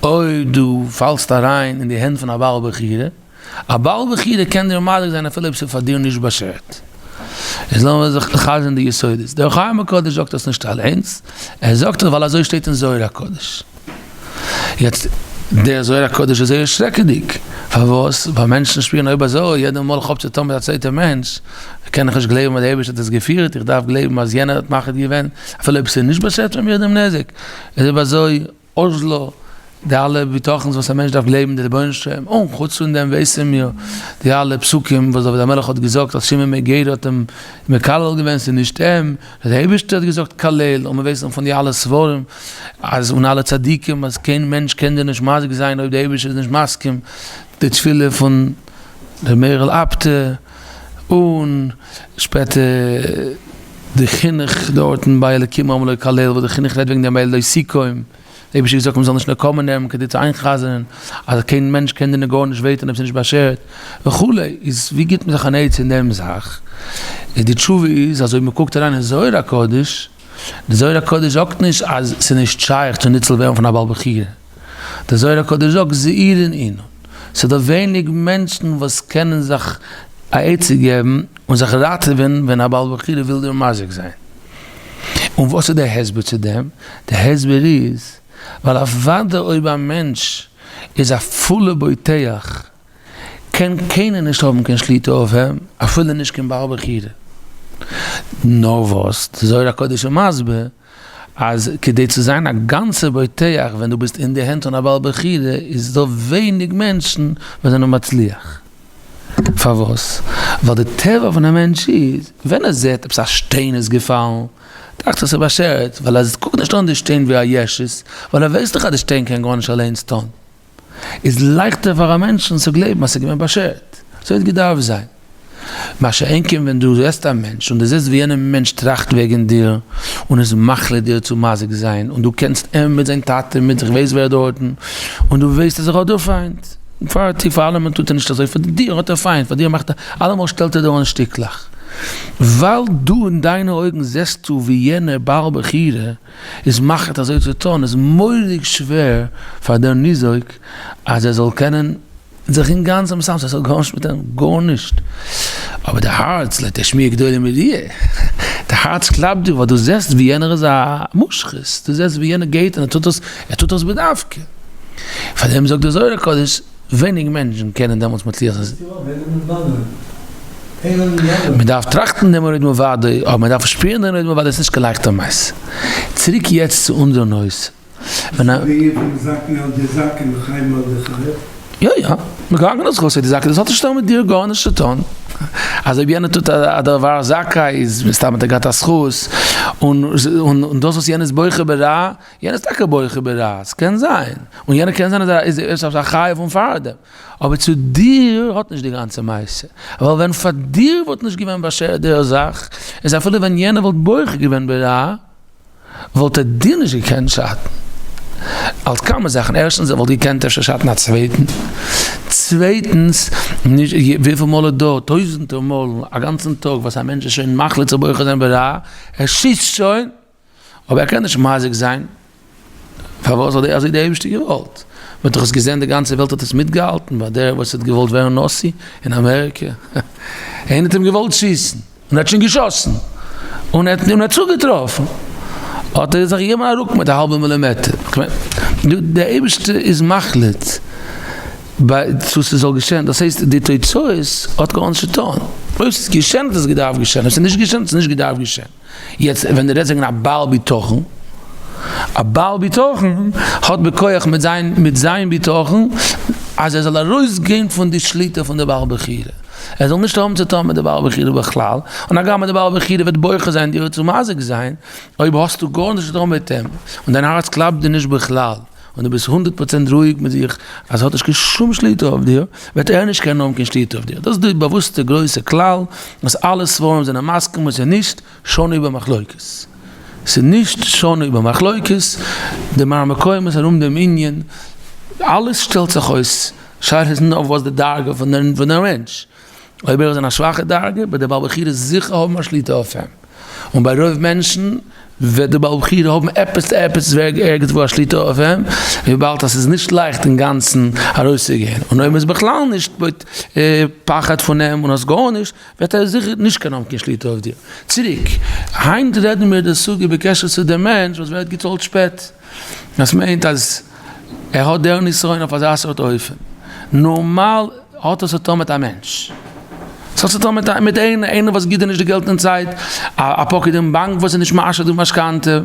אויב דו פאלסט אריין אין די הענט פון א בעל בחירה, א בעל בחירה קען דיר מזיק זיין אפילו אויב ס'איז פאר דיר נישט באשערט. איז לאמיר זיך חזר'ן די יסודות. דער אור החיים הקדוש זאגט עס נישט אליינס, ער זאגט עס ווייל אזוי שטייט אין זוהר הקדוש. יעצט, דער זוהר הקדוש איז זייער שרעקעדיג, פארוואס? ווייל מענטשן שפירן אויב אזוי, יעדע מאל איך האב צו טון מיט א צווייטע מענטש, קען איך נישט גלייבן אז דער אייבערשטער האט עס געפירט, איך דארף גלייבן אז יענער האט מחליט געווען, אפילו אויב עס איז נישט באשערט פאר מיר דעם נזק, איז אויב אזוי, אזלא, די אלע בטחון'ס וואס א מענטש דארף גלייבן די רבונו של עולם, און חוץ פון דעם ווייסן מיר די אלע פסוקים וואס דוד המלך האט געזאגט אז שמעון בן גרא האט אים מקלל געווען, ס'איז נישט אים, דער אייבערשטער האט געזאגט קלל, און מיר ווייסן פון די אלע ספרים אז און אלע צדיקים אז קיין מענטש קען דיר נישט מזיק זיין אויב דער אייבערשטער איז נישט מסכים, די תפילה פון ר' מאיר'ל אפטער, און שפעטער די חינוך דארטן ביי אלקים אמר לו קלל וואס די חינוך רעדט וועגן דעם ביי לא תקום, די אייבערשטער האט געזאגט מען זאל נישט נקמה נעמען כדי צו איינ'חזר'ן אז קיין מענטש קען דיר גארנישט וויי טון אויב ס'איז נישט באשערט וכו', איז ווי גיבט מען זיך אן עצה אין דעם זאך? איז די תשובה איז אז אויב מען קוקט אריין אין זוהר הקדוש, די זוהר הקדוש זאגט נישט אז ס'איז נישט שייך צו ניצול ווערן פון א בעל בחירה, די זוהר הקדוש זאגט זעירין אינון, ס'איז דא ווייניג מענטשן וואס קענען זיך א עצה געבן און זיך ראטעווען ווען א בעל בחירה וויל דיר מזיק זיין. און וואס איז די הסבר צו דעם? די הסבר איז ווייל אוודאי אויב א מענטש איז א פולע בוטח קען קיינער נישט האבן קיין שליטה אויף אים אפילו נישט קיין בעל בחירה. נאר וואס די זוהר הקדוש איז מסביר אז כדי צו זיין א גאנצער בוטח ווען דו ביסט אין די הענט פון א בעל בחירה איז דא ווייניג מענטשן וואס זענען מצליח. פארוואס? ווייל די טבע פון א מענטש איז, ווען ער זעט עפעס א שטיין איז געפאלן, דאכט זיך ס'איז באשערט, ווייל ער קוקט נישט אן די שטיין ווי א ישות, ווייל ער ווייסט דאך אז די שטיין קען גארנישט אליינס טון. איז לייכטער פאר א מענטשן צו גלייבן אז ס'איז געווען באשערט. אזוי האט געדארפט זיין. מה שאין כן ווען דו זעסט א מענטש און דו זעסט ווי יענער מענטש טראכט וועגן דיר און איז מחליט דיר צו מזיק זיין און דו קענסט אים מיט זיין טאטע מיט איך ווייס ווער דארטן און דו ווייסט אז ער האט דיר פיינט פארטיג פאר אלעמען טוט ער נישט אזוי פאר דיר האט ער פיינט פאר דיר מאכט ער אלעמאל שטעלט ער דיר אן שטיקלעך ווייל דו אין דיינע אויגן זעסטו ווי יענער בעל בחירה איז מחליט אזוי צו טון איז מורא'דיג שווער פאר דער ניזוק אז ער זאל קענען זיך אינגאנצן מסיים זיין, ס'האט גארנישט מיט אים, גארנישט. אבער די הארץ, לא תשמיע גדולים מריע, די הארץ קלאפט דיר ווייל דו זעסט ווי יענער איז א מושחת, דו זעסט ווי יענער גייט און ער טוט דאס, ער טוט דאס בדווקא. פאר דעם זאגט דער זוהר הקדוש, ווייניג מענטשן קענען דעמאלטס מצליח זיין. מען דארף טראכטן דעם עוד מלבדו, אבער מען דארף שפירן דעם עוד מלבדו, עס איז נישט קיין לייכטע מעשה. צוריק יעצט צו אונזער נושא. ווען א. ווי פון זקן על די זקן וחיים על די חיים. יא יא, מ'געגאנגען אויס חסד די זקן, דאס האט נישט מיט דיר גארנישט צו טון, אז אויב יענער טוט א דבר זכאי איז מסתם האט ער געהאט א זכות, און און דאס וואס יענער איז בוחר ברע, יענער איז טאקע בוחר ברע, ס'קען זיין, און יענער קען זיין אז ער איז א חיה פון פארדעם, אבער צו דיר האט נישט די גאנצע מעשה, ווייל ווען פאר דיר וואלט נישט געווען באשערט די זאך, איז אפילו ווען יענער וואלט בוחר געווען ברע, וואלט ער דיר נישט געקענט שאטן. אלס כמה זאכן, ערשטנס ער וואלט געקענט אפשר שאטן א צווייטן, צווייטנס, נישט וויפיל מאל איז דא, טויזענטער מאל א גאנצן טאג וואס א מענטש איז שוין מחליט צו בוחר זיין ברע, ער שיסט שוין, אבער ער קען נישט מזיק זיין, פארוואס האט אזוי די אייבערשטער געוואלט? מען האט דאך עס געזען די גאנצע וועלט האט עס מיטגעהאלטן ביי דער וואס האט געוואלט ווערן נשיא אין אמעריקע, איינער האט אים געוואלט שיסן און ער האט שוין געשאסן און ער האט צוגעטראפן האט ער זיך געגעבן א רוק מיט א האלבע מילימעטער, כ'מיין דער אייבערשטער איז מחליט צו ס'זאל געשען, דאס הייסט די תוצאות האט גארנישט צו טון, אויב ס'איז געשען האט עס געדארפט געשען, אויב ס'איז נישט געשען האט עס נישט געדארפט געשען. יעצט ווען דו רעדסט וועגן א בעל בטחון, א בעל בטחון האט בכח מיט זיין מיט זיין בטחון אז ער זאל ארויסגיין פון די שליטה פון די בעל בחירה, ער זאל נישט האבן צו טון מיט די בעל בחירה בכלל, און הגם די בעל בחירה וועט בוחר זיין דיר צו מזיק זיין, אויב האסטו גארנישט צו טון מיט אים, און דיין הארץ קלאפט דיר נישט בכלל. און דו ביסט 100% רואיג מיט זיך אז ער האט נישט קיין שום שליטה אויף דיר, וועט ער נישט קענען האבן קיין שליטה אויף דיר. דאס איז די באוואוסטע גרויסע כלל וואס אלע ספרים זענען מסכים און ס'איז נישט שנוי במחלוקת. ס'איז נישט שנוי במחלוקת, די מראה מקומות ארום דעם ענין, אלעס שטעלט זיך אויס, שאלה איז נאר וואס די דרגה פון דער מענטש. אויב ער איז אין א שוואכע דרגה וועט דער בעל בחירה זיכער האבן א שליטה אויף אים, און ביי רוב מענטשן וועט דער בעל בחירה האבן עפעס עפעס וועג ערגעץ וואו א שליטה אויף אים, וויבאלד אז ס'איז נישט לייכט אינגאנצן ארויסצוגיין, און אויב מ'איז בכלל נישט פחד פון אים און האסט גארנישט, וועט ער זיכער נישט קענען האבן קיין שליטה אויף דיר. צוריק, היינט רעדן מיר די סוגיא בקשר צו דעם מענטש וואס ווערט געצאלט שפעט. דאס מיינט אז ער האט דער נסיון אויף אזא סארט אופן. נארמאל האט עס צו טון מיט א מענטש. עס האט צו טון מיט מיט איינער, איינער וואס גיט דיר נישט די געלט אין צייט, א פקיד אין באנק וואס איז נישט מאשר די משכנתא,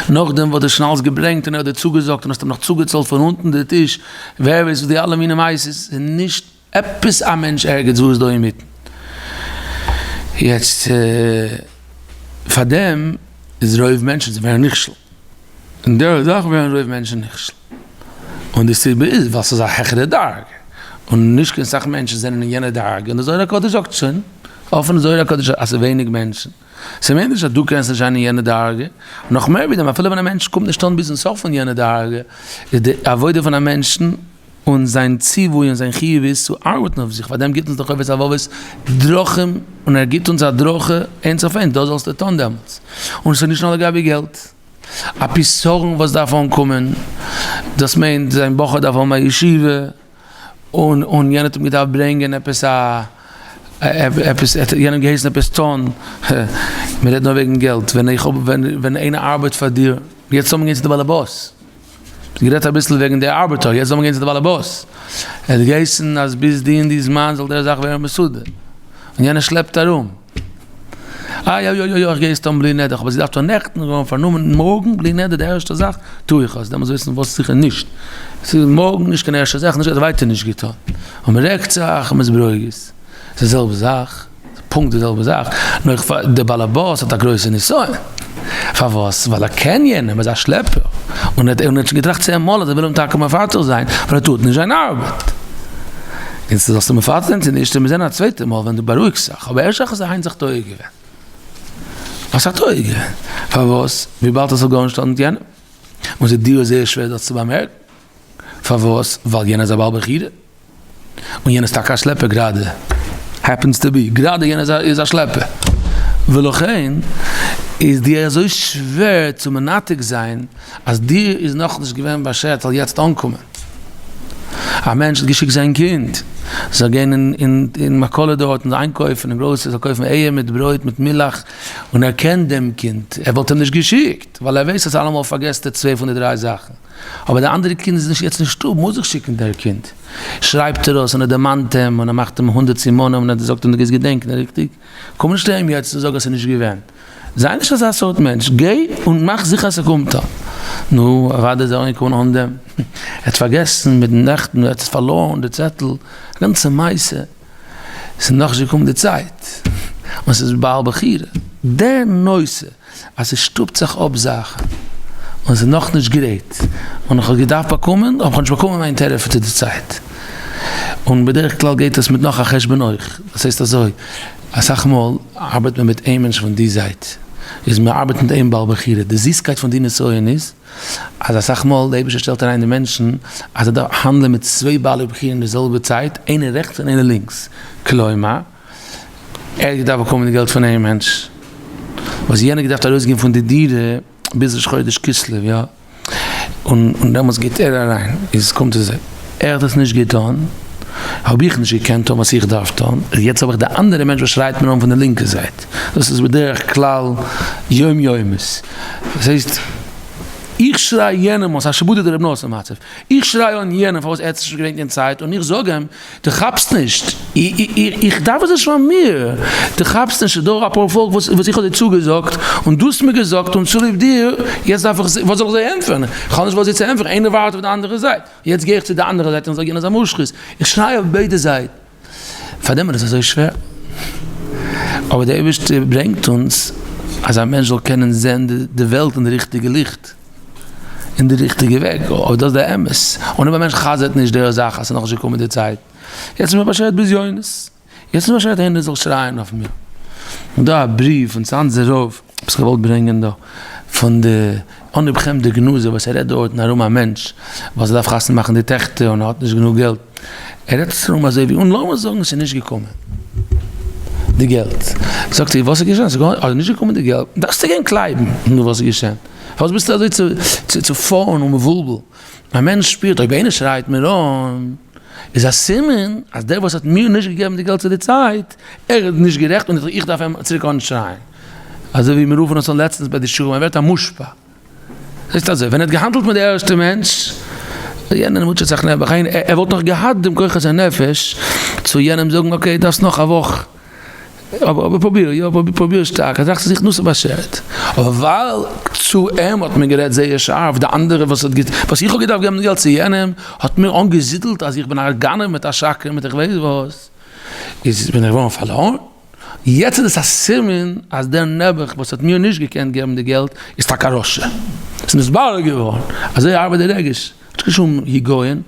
נאכדעם וואס דו האסט שוין אלעס געברענגט און ער האט דיר צוגעזאגט און האסט אים נאך צוגעצאלט פון אונטן די טיש, ווער ווייסט וואס די אלע מיני מעשות, ס'איז נישט עפעס א מענטש ערגעץ וואו איז דא אינמיטן. יעצט פארדעם איז רוב מענטשן זיי ווערן נכשל. אין דער זאך ווערן רוב מענטשן נכשל. און די סיבה איז ווייל ס'איז א העכערע דרגה. און נישט קיין סאך מענטשן זענען אין יענע דרגה. און די זוהר הקדוש זאגט שוין אפן זוהר הקדוש אז ס'איז ווייניג מענטשן. ס'מיינט נישט אז דו קענסט נישט זיין אין יענע דרגה. נאך מער ווי דעם אפילו ווען א מענטש קומט נישט אן ביזן סוף פון יענע דרגה, איז די עבודה פון א מענטשן און זיין ציווי און זיין חיוב איז צו ארבעטן אויף זיך, פאר דעם גיבט אונז דער חובת הלבבות דרכים, און ער גיבט אונז הדרכה איינס אויף איינס, דאס זאלסטו טון דעמאלטס, און עס איז נישט נאר לגבי געלט, א פתרון וואס דארף אנקומען, דאס מיינט זיין בחור דארף האבן א ישיבה, און און יענער האט אים געדארפט ברענגען עפעס א עפעס, ער האט יענעם געהייסן עפעס טון, מען רעדט נאר וועגן געלט, ווען איך האב ווען איינער ארבעט פאר דיר, יעצט זאל מען גיין צו די באלעבאס. גערעדט אביסל וועגן די ארבעטער, יעצט זאל מען גיין צו די באלעבאס. ער האט געהייסן אז ביז די און די זמן זאל דער זאך ווערן מסודר. און יענער שלעפט ארום. אה יא יא יא יא איך גיי עס טון בלי נדר, כ'האב עס געדארפט טון נעכטן, געווארן פארנומען, מארגן בלי נדר די ערשטע זאך טו איך עס, דעמאלטס וויסן וואס זיכער נישט. ס'איז מארגן נישט קיין ערשטע זאך, נישט ווייטער נישט געטון. און מ'רעגט זיך און מ'איז ברוגז. ס'איז די זעלבע זאך. פונקט די זעלבע זאך, נאר איך פאר דער באלעבאס האט א גרויסע נסיון, פארוואס? ווייל ער קען יענעם, ער איז א שלעפער, און ער האט שוין געטראכט צען מאל אז ער וויל אים טאקע מפטר זיין, אבער ער טוט נישט זיין ארבעט. און צו זאלסטו מפטר זיין צו נישט, וועט מען זען א צווייטע מאל ווען דו בארואיגסט זיך, אבער ערשט האסטו היינט זיך טועה געווען. האסט זיך טועה געווען. פארוואס? וויבאלד האסט גארנישט טון מיט יענעם. און ס'איז דיר זייער שווער דאס צו באמערקן. פארוואס? ווייל יענער איז א בעל בחירה. און יענער איז טאקע א שלעפער גראדע, happens to be, גראדע יענער איז א שלעפער, ולכן איז דיר אזוי שווער צו מנתק זיין אז דיר איז נאכנישט געווען באשערט זאל יעצט אנקומען. א מענטש האט געשיקט זיין קינד זאל גיין אין מכולת דארט און איינקויפן אין גראסערי זאל קויפן אייער מיט ברויט מיט מילך, און ער קען דעם קינד, ער וואלט אים נישט געשיקט, ווייל ער ווייסט אז אלעמאל פארגעסט ער צוויי פון די דריי זאכן. אבער די אנדערע קינד איז נישט יעצט נישטא, מוז איך שיקן דער קינד. שרייבט ער אויס און ער דערמאנט אים און ער מאכט אים הונדערט סימנים און ער זאגט אים דו גייסט געדענקען ריכטיג? קום נישט אהיים יעצט און זאג אז ס'איז נישט געווען. זיי נישט אזא סארט מענטש, גיי און מאך זיכער אז ס'קומט אן. נו, אוודאי איז ער אנגעקומען אן דעם. ער האט פארגעסן מיטן נעכטן, ער האט עס פארלוירן די צעטל, א גאנצע מעשה. ס'איז נאכנישט געקומען די צייט, און ס'איז בעל בחירה. דער נושא אז ס'שטופט זיך אפ זאכן און ס'איז נאכנישט גרייט און איך האב געדארפט באקומען אבער כ'האב נישט באקומען מיין טעלעפאן צו די צייט. און בדרך כלל גייט עס מיט נאך א חשבון אויך. דאס הייסט אזוי, אסאך מאל ארבעט מען מיט איין מענטש פון די זייט, איז מען ארבעט מיט איין בעל בחירה. די זיסקייט פון די נסיון איז אז אסאך מאל די אייבערשטער שטעלט אריין די מענטשן אז ער דארף האנדלען מיט צוויי בעלי בחירה אין די זעלבע צייט, איינער רעכטס און איינער לינקס. כלומר. ער האט געדארפט באקומען די געלט פון איין מענטש, וואס יענער האט געדארפט ארויסגיין פון די דירה ביז ראש חודש כסלו, יא, און און דעמאלטס גייט ער אריין, איז קומט אזוי, ער האט עס נישט געטון, האב איך נישט געקענט טון וואס איך דארף טון, יעצט האב איך די אנדערע מענטש וואס שרייט מיר אן פון די לינקע זייט, דאס איז בדרך כלל יום יומית, דאס הייסט, איך שריי יענעם אן, ס'איז א שבוטא דרבי נתן מצב, איך שריי אן יענעם פארוואס ער האט עס נישט געברענגט אין צייט, און איך זאג אים, דו כאפסט נישט, איך דארף עס נישט פאר מיר, דו כאפסט נישט, ס'איז דא אפאר פאלק וואס איך האב דיר צוגעזאגט, און דו האסט מיר געזאגט, און צוליב דיר, יעצט דארף איך, וואס זאל איך זיי ענטפערן, איך האב נישט וואס זיי צו ענטפערן, איינער ווארט אויף די אנדערע זייט, יעצט גיי איך צו די אנדערע זייט און זאג יענער איז א מושחת, איך שריי אויף ביידע זייטן, פארדעם איז עס אזוי שווער, אבער דער אייבערשטער ברענגט אונז אז א מענטש זאל קענען זען די וועלט אין די ריכטיגע ליכט. אין די ריכטיגע וועג, אבער דאס איז די אמת, און אויב א מענטש חזר'ט נישט די זאך אז ס'איז נאכנישט געקומען די צייט, יעצט איז מיר באשערט בזיונות, יעצט איז באשערט איינער זאל שרייען אויף מיר. און דא א בריוו פון צאנזער רב, וואס איך געוואלט ברענגען דא, פון די אנהויב חמדה גנוזה וואס ער רעדט דארטן ארום א מענטש וואס דארף חתונה מאכן די טעכטער און ער האט נישט גענוג געלט, ער רעדט עס ארום אזוי ווי, און לאמיר זאגן עס איז נישט געקומען די געלט, זאגט ער וואס איז געשען, ס'איז נישט געקומען די געלט, דארפסטו גיין קלייבן, נו וואס איז געשען, פארוואס ביסטו אזוי צופארן און מבולבל, א מענטש שפירט אויב איינער שרייט מיר אן, איז א סימן אז דער וואס האט מיר נישט געגעבן די געלט צו די צייט, ער איז נישט גערעכט און איך דארף אים צוריק אנשרייען. אזוי ווי מיר רופן עס אן לעצטנס ביי די שיעורים, ער ווערט א מושפע. זעסט אזוי, ווען ער האט געהאנדלט מיט די ערשטע מענטש, יענער מוטשעט זיך נעבעך, ער וואלט נאך געהאט דעם כוחות הנפש צו יענעם זאגן okay, דארפסט נאך א וואך. אבער פרוביר, יא, פרוביר שטארק, ער טראכט צו זיך נו ס'באשערט, אבער ווייל צו אים האט מען גערעדט זייער שארף, די אנדערע וואס האט וואס איך האב געדארפט געבן געלט צו יענעם האט מיר אנגעזידלט אז איך בין א גנב מיט א שקרן מיט איך ווייס וואס, איז בין איך געווארן פארלוירן, יעצט איז עס א סימן אז דער נעבעך וואס האט מיר נישט געקענט געבן די געלט איז טאקע א רשע, ס'איז נתברר געווארן, אזוי ארבעט די רגש. נישט קיין שום היגיון,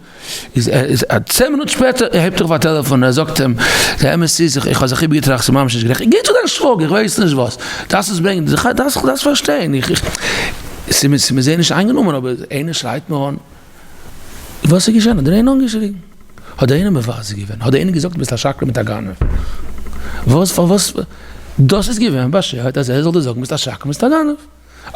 איז ער איז א צען מינוט שפעטער ער הייבט אויף א טעלעפאן ער זאגט אים, די אמת איז איך האב זיך איבערגעטראכט ס'איז ממש נישט גערעכט, גיי צו דיין שוואגער איך ווייס נישט וואס, דארפסט עס ברענגען, דארפסט דארפסט פארשטיין, איך איך ס'איז מיר ס'איז מיר זייער נישט איינגענומען אבער איינער שרייט מיר אן, וואס איז געשען האט דער איינער אנגעשריגן? האט דער איינער מבזה געווען? האט דער איינער געזאגט ביסט א שקרן מיט א גנב? וואס פארוואס דאס איז געווען באשערט אז ער זאל דיר זאגן ביסט א שקרן ביסט א גנב?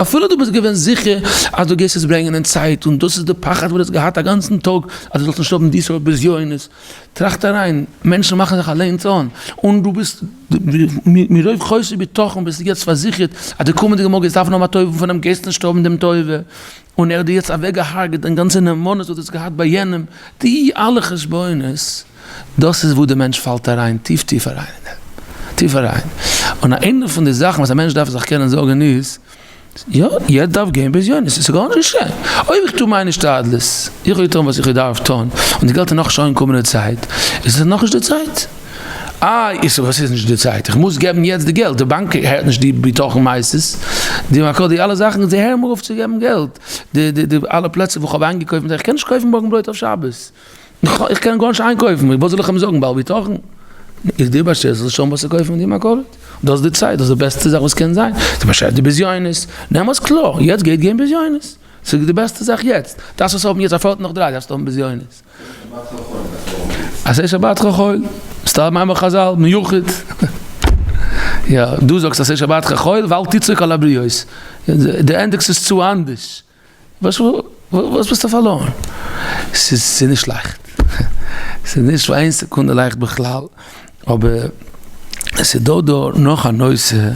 אפילו דו ביסט געווען זיכער אז דו גייסט עס ברענגען אין צייט און דאס איז די פחד וואס דו האסט געהאט א גאנצן טאג אז דו זאלסט נישט האבן די סארט בזיונות, טראכט אריין, מענטשן מאכן זיך אליינס אן, און דו ביסט מרוב חוסר בטחון ביסטו יעצט פארזיכערט אז די קומענדיגע מאל גייסט דארפן האבן א טובה פון אים גייסט נישט האבן דעם טובה, און ער האט דיר יעצט אוועקגעהארגעט דיין גאנצע נאמנות וואס דו האסט געהאט ביי יענעם, די אלע חשבונות. דאס איז וואו די מענטש פאלט אריין טיף טיף אריין אין דעם, טיף אריין, און איינע פון די זאכן וואס א מענטש דארף זיך קענען זאגן איז, יא, יעדער דארף גיין בזיונות, עס איז גארנישט געשען, אויב איך טו מיינע השתדלות, איך האב געטון וואס איך האב געדארפט טון, און די געלט איז נאכנישט אנגעקומען די צייט, איז עס נאכנישט די צייט. איי, איך זאג וואס איז נישט די צייט, איך מוז געבן יעצט די געלט, די באנק הערט נישט די בטחון מעשיות, די מקוה, די אלע זאכן, זיי הערן מיר אויף צו געבן געלט, די די די אלע פלעצער וואו איך האב איינגעקויפט, איך קען נישט קויפן מארגן ברויט אויף שבת. איך קען גארנישט איינקויפן, וואס זאל איך אים זאגן, בעל בטחון? איך דיר באשערט זאלסט שוין וואס צו קויפן אין די מכולת, דאס איז די צייט, דאס איז די בעסטע זאך וואס קען זיין, ס'איז באשערט די בזיונות, נעם עס קלאר, יעצט גייט גיין בזיונות, ס'איז די בעסטע זאך יעצט, דארפסט עס האבן יעצט א פערטל נאך דריי דארפסטו האבן בזיונות. עשה שבת כחול, סתם מאמר חזל, מיוחד. יא, דו זאגסט עשה שבת כחול, ואל תצעק על הבריות, די ענדיגסט עס צו אנדערש. וואס וואס ביסטו פארלוירן? ס'איז ס'איז נישט לייכט. ס'איז נישט פאר איין סעקונדע לייכט בכלל. אבער עס איז דא דא נאך א נושא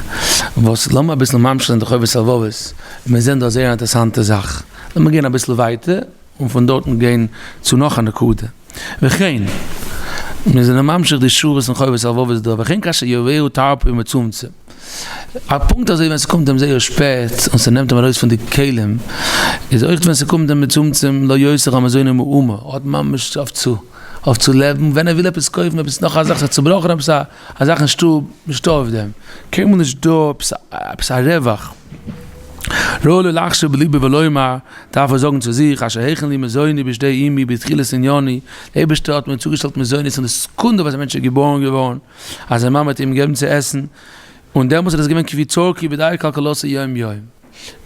וואס לאמיר אביסל ממשיך זיין די חובת הלבבות, מיר זעען דא א זייער אינטערעסאנטע זאך. לאמיר גיין אביסל ווייטער און פון דארטן גיין צו נאך א נקודה. וכן, מיר זענען ממשיך די שורות אין חובת הלבבות דא, וכן כאשר יבואו תרפו ומצומצם. א פונקט אזוי ווען ס'קומט אים זייער שפעט און ס'נעמט אים ארויס פון די כלים, איז אויך ווען ס'קומט אים מצומצם לא יוסר המזונו מאומה, האט ממש אויף צו אויף צו לעבן, ווען ער וויל עפעס קויפן עפעס נאך א זאך, ס'האט צובראכן עפעס א זאך אין שטוב, נישטא אויף דעם, קיינמאל נישט דא עפעס עפעס א רווח. ראוי לו לחשוב בליבו ולומר, דארף ער זאגן צו זיך, אשר הכין לי מזוני בשדה אמי בתחילת ענייני, דער אייבערשטער האט מיר צוגעשטעלט מזונות אין די סעקונדע וואס א מענטש איז געבוירן געווארן, אז זיין מאמע האט אים געגעבן צו עסן, און דעמאלטס איז עס געווען כפי צרכי ודי כלכלתי יום יום.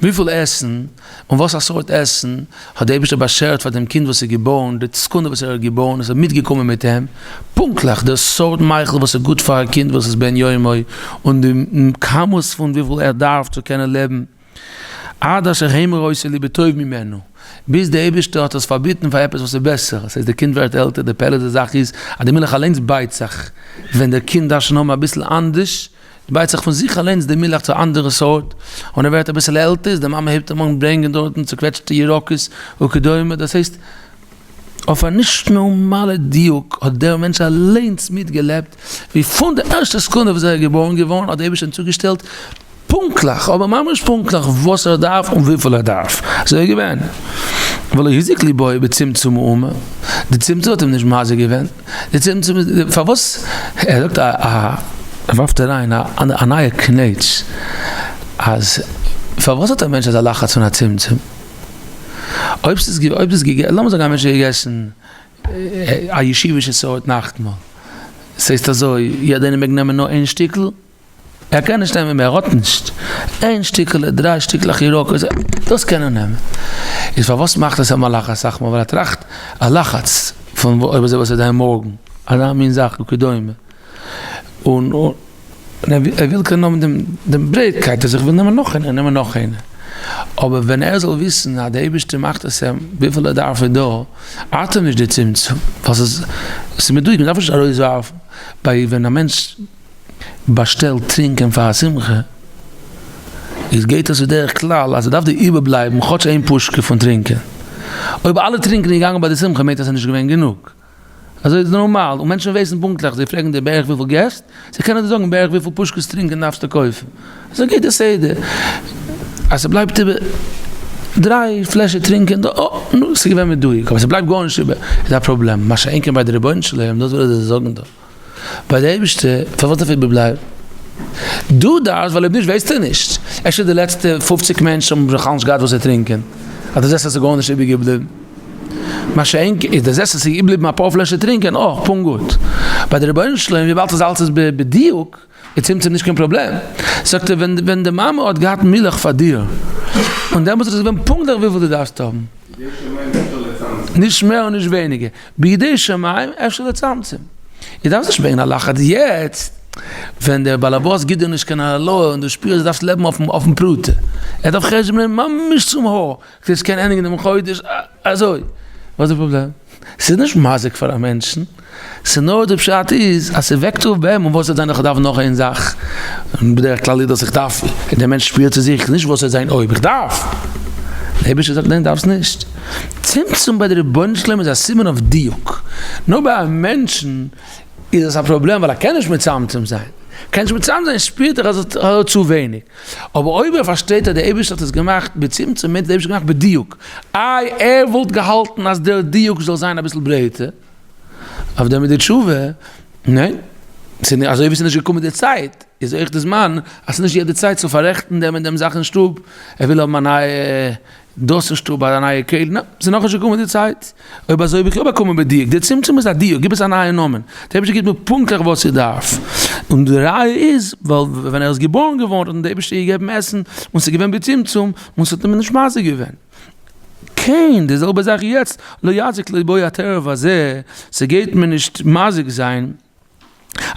וויפיל עסן, און וואס א סארט עסן, האט דער אייבערשטער באשערט פאר דעם קינד וואס איז געבוירן, די סעקונדע וואס ער איז געבוירן איז ער מיטגעקומען מיט אים, פונקטליך די סארט מאכל וואס איז גוט פאר א קינד וואס איז בן יומו, און די כמות פון וויפיל ער דארף צו קענען לעבן. עד אשר המיר אותו לי בטוב ממנו, ביז דער אייבערשטער האט עס פארביטן פאר עפעס וואס איז בעסער, דאס הייסט דער קינד ווערט עלטער, די פלא די זאך איז אז די מילך אליינס בייט זיך, ווען דער קינד דארף שוין האבן אביסל אנדערש, בייט זיך פון זיך אליינס די מילך צו א אנדערע סארט, און ער ווערט אביסל עלטער איז די מאמע הייבט אים אן ברענגען דארטן צוקוועטשטע ירקות וכדומה, דאס הייסט אויף א נישט נארמאלע דיוק האט דער מענטש אליינס מיטגעלעבט ווי פון די ערשטע סעקונדע וואס ער איז געבוירן געווארן האט דער אייבערשטער אים צוגעשטעלט פונקטליך, אבער ממש פונקטליך וואס ער דארף און וויפיל ער דארף. אזוי איז געווען. ולא הזיק ליבו בצמצום מאומה, די צמצום האט אים נישט מזיק געווען, די צמצום איז, פארוואס ער זאגט א א, ער ווארפט אריין א א נייע קנעטש, אז פארוואס האט א מענטש אזא לחץ פון א צמצום? אויב ס'איז אויב ס'איז געגעסן, לאמיר זאגן א מענטש האט געגעסן א ישיבישע סארט נאכטמאל, ס'הייסט אזוי, יעדער איינער מעג נעמען נאר איין שטיקל, ער קען נישט נעמען מער, ער האט נישט, איין שטיקעלע, דריי שטיקלעך ירקות, דאס קען ער נעמען. איז פארוואס מאכט עס אים א לחץ אסאך מאל? ווייל ער טראכט א לחץ פון אויב אזוי וואס וועט זיין מארגן, אזא מין זאך וכדומה, און ער וויל קענען האבן דעם דעם ברייטקייט אז איך וויל נעמען נאך איינער, נעמען נאך איינער. אבער ווען ער זאל וויסן אז דער אייבערשטער מאכט עס אים וויפיל ער דארף איז דא, ארט אים נישט די צמצום, ווייל ס'איז ס'איז מדויק, מ'דארף נישט ארויסווארפן, ביי ווען א מענטש באשטעלט טרינקען פאר א שמחה, איז גייט עס בדרך כלל אז ס'דארף דיר איבערבלייבן כאטש איין פושקע פון טרינקען. אויב אלע טרינקען איז געגאנגען ביי די שמחה מיינט אז ס'איז נישט געווען גענוג. אזוי איז נארמאל, און מענטשן ווייסן פונקטליך, זיי פרעגן דיר בערך וויפיל געסט, זיי קענען דיר זאגן בערך וויפיל פושקעס טרינקען דארפסטו קויפן. אזוי גייט די סדר. אז ס'בלייבט איבער דריי פלעשער טרינקען, דא, אה, נו, ס'איז געווען מדויק, אבער ס'בלייבט גארנישט איבער, איז א פראבלעם. מה שאין כן ביי די רבונו של עולם, דאס וויל ער דיר זאגן דא. ביי די אייבערשטער, פארוואס דארף איבערבלייבן? דו דארפסט, ווייל אויב נישט ווייסטו נישט. אפשר די לעצטע 50 מענטשן האבן בכלל נישט געהאט וואס צו טרינקען. אז דו זעסט אז ס'איז גארנישט איבערגעבליבן. מה שאין כן, איז דו זעסט אז ס'איז איבערגעבליבן אפאר פלעשער טרינקען, אה, פונקט גוט. ביי די רבונו של עולם, וויבאלד עס אלץ איז בדיוק, איז צמצום נישט קיין פראבלעם. זאגט ער, ווען ווען די מאמע האט געהאט מילך פאר דיר, און דעמאלטס איז עס געווען פונקטליך וויפיל דו דארפסט האבן. נישט מער און נישט ווייניגער. בידי שמים אפשר לצמצם. דו דארפסט נישט ברענגען א לחץ יעצט, ווען דער באלעבאס גיט דיר נישט קיין הלואה און דו שפירסט דו דארפסט לעבן אויפן פרוטה. ער דארף חשבונ'ען ממש צום האר, כדי צו קענען ענדיגן דעם חודש אזוי. וואס איז די פראבלעם? ס'איז נישט מזיק פאר א מענטשן, ס'איז נאר די פשט איז אז ס'וועקט אויף ביי אים, און וואס וועט זיין איך דארף נאך איין זאך, און בדרך כלל איז דאס איך דארף, און דער מענטש שפירט צו זיך, נישט וואס וועט זיין אויב איך דארף, דער אייבערשטער זאגט ניין דארפסט נישט. צמצום ביי די רבונו של עולם איז א סימן אויף דיוק, נאר ביי א מענטשן איז עס א פראבלעם ווייל ער קען נישט מצמצם זיין, קען נישט מצמצם זיין שפירט ער אז ער האט צו ווייניג, אבער אויב ער פארשטייט אז דער אייבערשטער האט עס געמאכט בצמצום מיינט דער אייבערשטער האט געמאכט בדיוק, איי ער וואלט געהאלטן אז דער דיוק זאל זיין אביסל ברייטער, אויף דעם איז די תשובה, ניין, אזוי ווי ס'איז נישט געקומען די צייט, איז אויך די זמן אז ס'איז נישט יעדע צייט צו פאררעכטן דעם און דעם זאך אין שטוב, ער וויל האבן א נייע דאס אין שטוב, א נייע כלי, ניין, ס'איז נאכנישט געקומען די צייט, אויב אזוי האב איך יא באקומען בדיוק, די צמצום איז א דיוק, גיב עס א נייע נאמען, דער אייבערשטער גיבט מיר פונקטליך וואס איך דארף, און די ראיה איז, ווייל ווען ער איז געבארן געווארן האט אים דער אייבערשטער געגעבן עסן, און ס'איז געווען בצמצום, און ס'האט אים נישט מזיק געווען. כן, די זעלבע זאך יעצט, לא יזיק לבו הטרף הזה, ס'גייט מיר נישט מזיק זיין,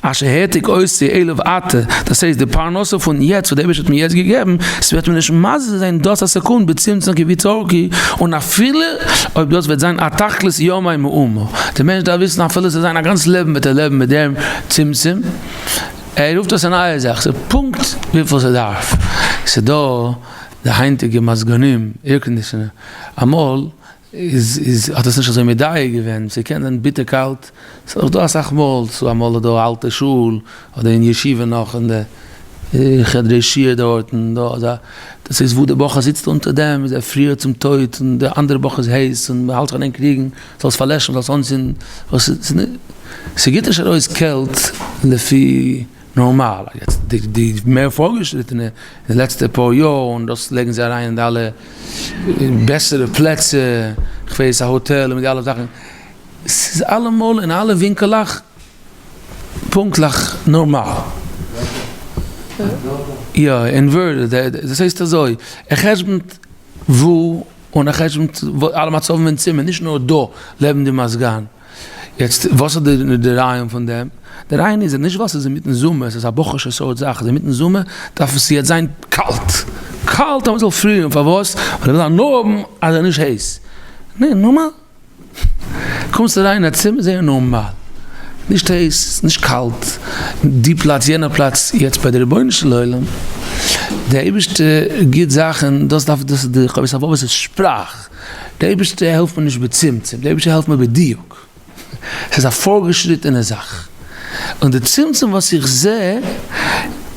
אשר העתיק אותי אליו עתה, דאס הייסט די פרנסה פון יעצט וואס דער אייבערשטער האט מיר יעצט געגעבן, ס'וועט מיר נישט מזיק זיין דאס אז ס'קומט בצמצום כפי צרכי, און אפילו אויב דאס וועט זיין א תכלית ימי מאומה, דער מענטש דארף וויסן אפילו ס'וועט זיין א גאנץ לעבן וועט ער לעבן מיט דעם צמצום, ער רופט עס א נייע זאך, ס'איז פונקט וויפיל ס'דארף, ס'דא די היינטיגע מזגנים, עירקאנדישאנער, אמאל איז איז האט עס נישט אזוי מדייק געווען, ס'קען זיין ביטער קאלט, ס'איז אויך דא אסאך מאל, ס'איז אמאל דא אלטע שול, אדער אין ישיבה נאך אין די חדרי שיעור דארטן, דא אזא, דאס איז וואו די בחור זיצט אונטער דעם איז ער פריער צום טויט, און די אנדערע בחור איז הייס און מ'האלט זיך אין איין קריגן, זאלסט פארלעשן זאלסט אנצינדן, ס'גיבט נישט ארויס קעלט לפי. נארמאל, יעצט די די מער פארגעשריטענע אין די לעצטע פאר יאר און דאס לייגן זיי אריין אין די אלע בעסערע פלעצער, כ'ווייס א האטעל און מיט די אלע זאכן, ס'איז אלעמאל אין אלע ווינקעלעך פונקטליך נארמאל. יא, אינווערטער, דאס הייסט אזוי, ער חשבונ'ט וואו און ער חשבונ'ט אלע מצבים אין צימער, נישט נאר דא לעבן די מזגן. יעצט וואס איז די רעיון פון דעם? די רעיון איז אז נישט ווייל ס'איז אינמיטן זומער, ס'איז א בחור'שע סארט זאך, אז אינמיטן זומער דארף עס יעצט זיין קאלט, קאלט אז מ'זאל פרירן, פארוואס? ווייל ער וויל הנאה האבן אז ער איז נישט הייס. ניין, נארמאל. קומסט אריין אין א צימער זייער נארמאל, נישט הייס, נישט קאלט, די פלאץ יענע פלאץ, יעצט ביי די רבונו של עולם, די אייבערשטער גיט זאכן, דאס דארף, דאס איז די חובת הלבבות איז שפראך. דער אייבערשטער העלפט מיר נישט בצמצום, דער אייבערשטער העלפט מיר בדיוק, עס איז א פארגעשריטענע זאך, און די צמצום וואס איך זע,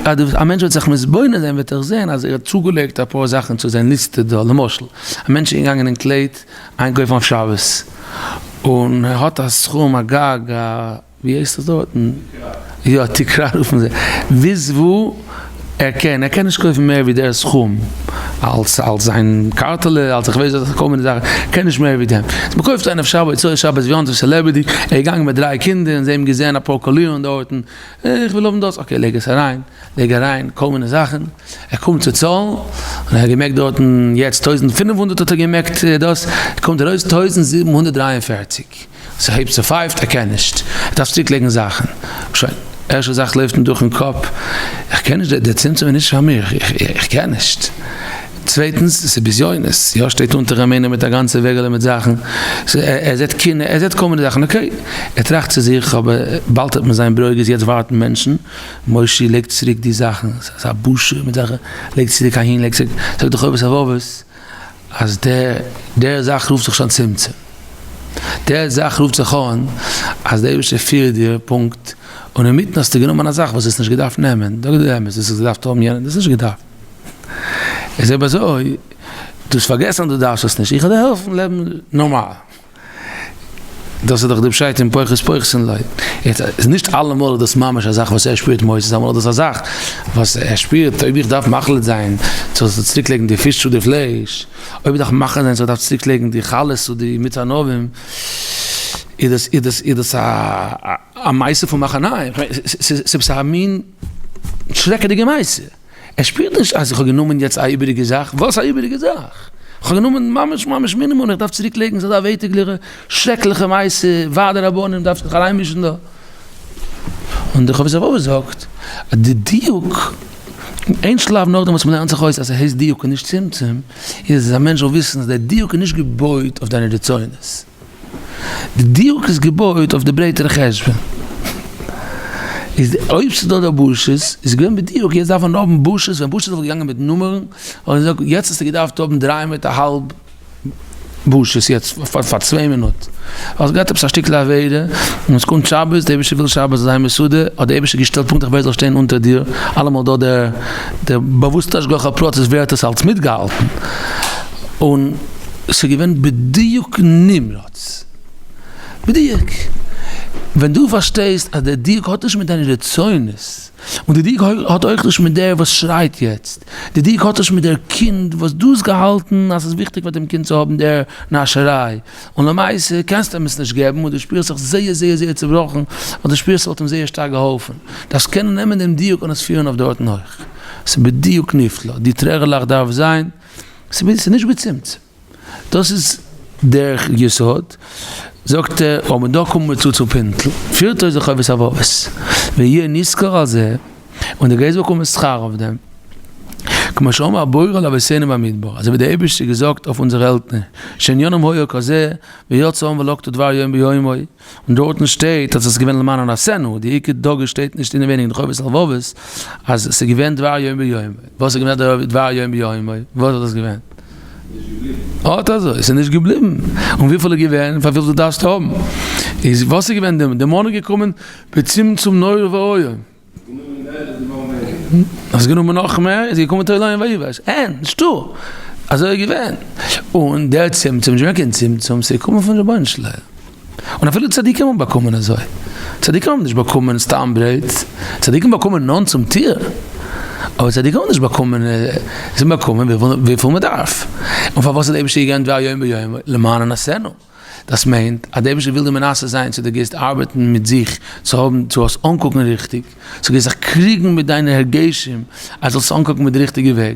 אז א מענטש וועט זיך מתבונן זיין וועט ער זען אז ער האט צוגעלייגט אפאר זאכן צו זיין ליסטע דא, למשל, א מענטש איז געגאנגען אין קלייט איינקויפן אויף שבת, און ער האט א סכום א גג א. ווי הייסט עס דארטן? יא, תקרה רופן זיי. ביז וואו? ער קען, ער קען נישט קויפן מער ווי דער סכום, אלס אלס זיין קארטעלע, אלס איך ווייס וואס, כל מיני זאכן, קען נישט מער ווי דעם. אז מען קויפט איין אויף שבת, הוצאות שבת ויום טוב ס'איז לעבעדיג, ער איז געגאנגען מיט דריי קינדער און זיי האבן געזען אפאר קאלירן דארטן, איך וויל האבן דאס, okay לייג עס אריין, לייג אריין כל מיני זאכן, ער קומט צו צאלן, און ער האט געמעקט דארטן יעצט 1500 האט ער געמעקט דאס, קומט ארויס 1743. ס'הייבט ס'פייפט ער קען נישט, ער דארף צוריק לייגן זאכן, שוין, ערשטע זאך לויפט אים דורכן קאפ, איך קען נישט, דער צמצום איז נישט פאר מיר, איך קען נישט. צווייטנס, ס'איז בזיונות, יא שטייט אונטער אים איינער מיט א גאנצע וועגעלע מיט זאכן, ער זעט קנאה, ער זעט כל מיני זאכן, okay, ער טראכט צו זיך, אבער באלד וועט מען זיין ברוגז, יעצט ווארטן מענטשן, מושי לייגט צוריק די זאכן, ס'איז א בושה מיט זאכן, לייגט צוריק אהין, לייגט צוריק, זאגט דער חובת הלבבות, אז דער דער זאך רופט זיך שוין צמצום, דער זאך רופט זיך אן אז דער אייבערשטער פירט דיר פונקט, און אינמיטן האסטו גענומען א זאך וואס האסט נישט געדארפט נעמען, זאג דיר די אמת, דאס האסט געדארפט האבן יענע, דאס נישט געדארפט, איז אויב אזוי, דו האסט פארגעסן אז דו דארפסט עס נישט, איך וועל דיר העלפן לעבן נארמאל. דאס איז דאך די פשט אין פוחת פוחתין לו. יעצט איז נישט אלעמאל איז דאס ממש א זאך וואס ער שפירט מוסר, אמאל איז דאס א זאך וואס ער שפירט אויב איך דארף מחליט זיין צו זאל צוריק לייגן די פיש צו די פלייש, אויב איך דארף מחליט זיין צו איך דארף צוריק לייגן די חלות צו די מיץ ענבים, איז דאס איז דאס איז דאס א א מעשה פון מחניים, ס'איז א מין שרעקעדיגע מעשה. ער שפירט נישט אז איך האב גענומען יעצט א איבעריגע זאך, וואס א איבעריגע זאך? איך האב גענומען ממש ממש מינימום, איך דארף צוריק לייגן, ס'איז אזא ווייטאגליכע שרעקליכע מעשה, ועד הרבנים דארף זיך אריינמישן דא. און דער חובת הלבבות זאגט אז די דיוק, איין שלב נאכדעם וואס מ'לערנט זיך אויס אז ס'הייסט דיוק און נישט צמצום, איז אז א מענטש זאל וויסן אז דער דיוק איז נישט געבויט אויף דיינע רצונות. די דיוק איז געבויט אויף די ברייטערע חשבון. איז אויב ס'איז דא דא בושות, איז געווען בדיוק, יעצט דארף מען האבן בושות, ווען בושות וואלט געגאנגען מיט נומערן, וואלט איך געזאגט יעצט האסטו געדארפט האבן דריי מיט א האלב בושות יעצט פאר צוויי מינוט. האסט געהאט עפעס א שטיקל עבירה, און עס קומט שבת, די אייבערשטער וויל שבת זאל זיין מסודר, האט די אייבערשטער געשטעלט פונקטליך ווער זאל שטיין אונטער דיר, אלעמאל דא דער דער באוואוסטע השגחה פרטית ווער האט עס אלץ מיטגעהאלטן, און ס'איז געווען בדיוק נמרץ. בדיוק. ווען דו פארשטייסט אז דער דיוק האט נישט מיט דיינע רצונות, און די דיוק האט אויך נישט מיט דער וואס שרייט יעצט, די דיוק האט נישט מיט דער קינד וואס דו האסט געהאלטן אז ס'איז וויכטיג פאר דעם קינד צו האבן דער נאשעריי, און למעשה קענסטו אים עס נישט געבן און דו שפירסט זיך זייער זייער זייער צעבראכן ווייל דו שפירסט ס'וואלט אים זייער שטארק געהאלפן. דארפסט קענען נעמען דעם דיוק און עס פירן אויף דארטן אויך. ס'איז בדיוק נפלא. די טרערעלעך דארף זיין. ס'איז נישט בצמצום. דאס איז דער יסוד. זאגט ער, אבער דא קומען מיר צו צום פינטל. פירט אויס די חובת הלבבות, ויהיה נשכר על זה, און דו גייסט באקומען שכר אויף דעם. כמו שאמר הבורא לאבותינו במדבר, אזוי ווי דער אייבערשטער האט געזאגט אויף אונזערע עלטערן, שעניינם היה כזה, ויצא העם ולקטו דבר יום ביומו, און דארטן שטייט אז עס איז געווען למען אנסינו, די עיקר דגוש שטייט נישט אינעווייניג אין די חובת הלבבות אז עס איז געווען דבר יום ביומו, וואס איז געווען דבר יום ביומו? וואס איז דאס געווען? אט אזוי, עס איז נישט געבליבן, און וויפיל איז געווען פאר וויפיל דו דארפסט האבן, איז וואס איז געווען די מן איז געקומען בצמצום נורא ואיום. האסט גענומען נאך מער, איז געקומען תולעים ויבש, אין, נישטא, אזוי איז געווען, און דער צמצום איז נישט געווען קיין צמצום, ס'איז געקומען פון רבונו של עולם, און אפילו צדיקים האבן באקומען אזוי, צדיקים האבן נישט באקומען סתם ברעט, צדיקים באקומען נאנט צום טיר, אבער צדיקים האבן נישט באקומען, זיי האבן באקומען וויפיל מען דארף, און פארוואס האט דער אייבערשטער געגעבן דבר יום ביומו, למען אנסינו. דאס מיינט אז דער אייבערשטער וויל דיר מנסה זיין צו דו גייסט ארבעטן מיט זיך צו האבן צו עס אנקוקן ריכטיג, צו גייסט זיך קריגן מיט דיינע הרגשים אז זאלסט עס אנקוקן מיט די ריכטיגע וועג,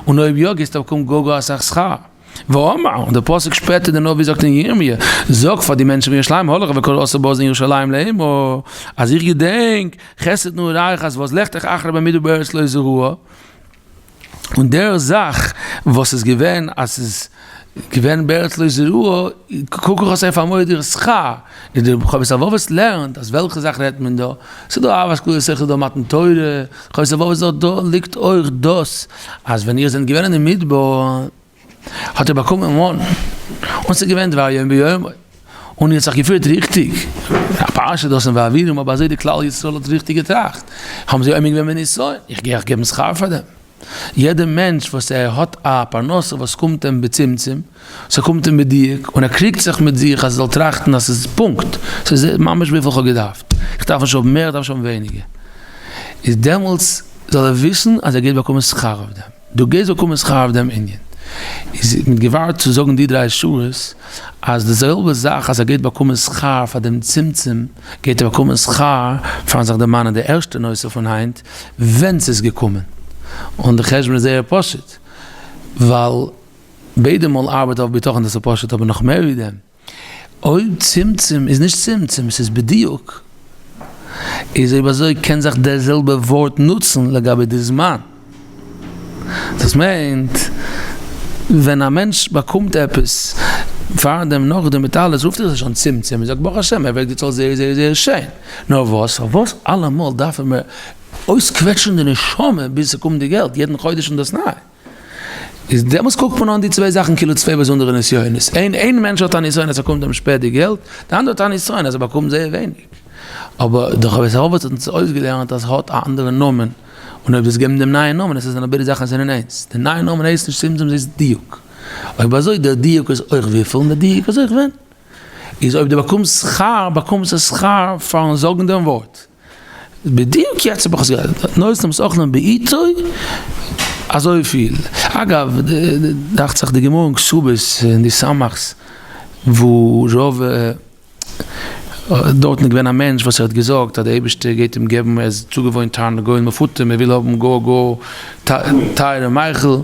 און אויב יא גייסטו באקומען גאר גאר אסאך שכר. ואמר, און דער פסוק שפעטער דער נביא זאגט אין ירמיה, זאג פאר די מענטשן פון ירושלים הלך וקראת באזני ירושלים לאמור, אז איך געדענק חסד נעורייך אז וואס לכתך אחרי במדבר בארץ לא זרועה, און דער זאך וואס איז געווען אז ס'איז געווען בארץ לא זרועה, קוק איך אויס אויף א מורא'דיגע שכר, איז דער חובת הלבבות לערנט אז וועלכע זאך רעדט מען דא, ס'איז דא אהבת כליות ס'איז דא מתן תורה, חובת הלבבות זאגט דא ליגט אויך דאס אז ווען איר זענט געווען אין די מדבר האט איר באקומען מן, און ס'איז געווען דבר יום ביומו, און איר האט זיך געפירט ריכטיג, א פרשה דאס אין ואבירים, אבער אזוי די כלל ישראל האט ריכטיג געטראכט, האבן זיי עומד געווען בניסיון, איך גיי אייך געבן שכר פאר דעם. יעדער מענטש וואס ער האט א פרנסה וואס קומט אים בצמצום, ס'קומט אים בדיוק, און ער קריגט זיך מיט זיך אז ער זאל טראכטן אז ס'איז פונקט, ס'איז ממש וויפיל כ'האב געדארפט, איך דארף נישט האבן מער, איך דארף נישט האבן ווייניגער, איז דעמאלטס. זאל ער וויסן אז ער גייט באקומען שכר אויף דעם, דו גייסט באקומען שכר אויף דעם ענין. איז מ'האט געווארט צו זאגן די דריי שורות, אז די זעלבע זאך אז ער גייט באקומען שכר פאר דעם צמצום, גייט ער באקומען שכר פארן זיך דערמאנען די ערשטע נושא פון היינט, ווען ס'איז געקומען. און די חשבון איז זייער פשוט, ווייל ביידע מאל ארבעט אויף בטחון דאס איז פשוט, אבער נאך מער ווי דעם, אויב צמצום איז נישט צמצום, ס'איז בדיוק, איז אויב אזוי קען זיך דער זעלבע ווארט נוצן לגבי די זמן. דאס מיינט, ווען א מענטש באקומט עפעס פארדעם נאכדעם מיט אלעס רופט ער עס שוין צמצום, ער זאגט ברוך השם ער ווערט געצאלט זייער זייער זייער שיין, נאר וואס פארוואס אלעמאל דארפן מיר אויסקוועטשן די נשמה ביז ס'קומט די געלט יעדן חודש אינדאסניי? איז דעמאלטס קוקט מען אן די צוויי זאכן כאילו צוויי באזונדערע נסיונות, איין איין מענטש האט א נסיון אז ער קומט אים שפעט די געלט, די אנדערע האט א נסיון אז ער באקומט זייער ווייניג. אבער דער חובת הלבבות האט אונז אויסגעלערנט אז ס'האט א אנדערע נאמען, און אויב דאס געבן דעם נייעם נאמען, עס זענען ביידע זאכן זענען איינס, די נייע נאמען הייסט נישט צמצום ס'הייסט דיוק. אויב אזוי דער דיוק איז אויך וויפיל און דער דיוק איז אויך ווען. איז אויב דו באקומסט שכר באקומסטו שכר פארן זאגן דעם ווארט. בדיוק יעצט האב איך עס געהערט, נותנים את אוכלם בעיתו, אזויפיל. אגב, דאכט זיך די גמרא אין כתובות אין די סמך'ס וואו רוב דארטן איז געווען א מענטש וואס ער האט געזאגט אז די אייבערשטער גייט אים געבן, ער איז צוגעוואוינט תרנגול מפוטם, ער וויל האבן גאר גאר טייערע מאכל,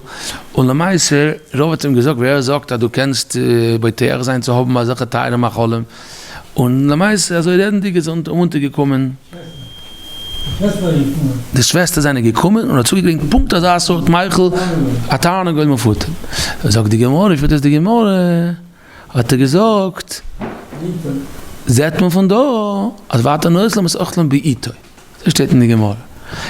און למעשה רב האט אים געזאגט ווער זאגט אז דו קענסט בוטח זיין צו האבן אזעלכע טייערע מאכלים, און למעשה אזוי רעדנדיג איז אונטערגעקומען די שוועסטער זענען געקומען און האט צוגעברענגט פונקט אזא סארט מאכל א תרנגול מפוטם, זאגט די גמרא, פירט אויס די גמרא, האט ער געזאגט, זעט מען פון דא אז ואתה נותן להם את אוכלם בעיתו, אזוי שטייט אין די גמרא,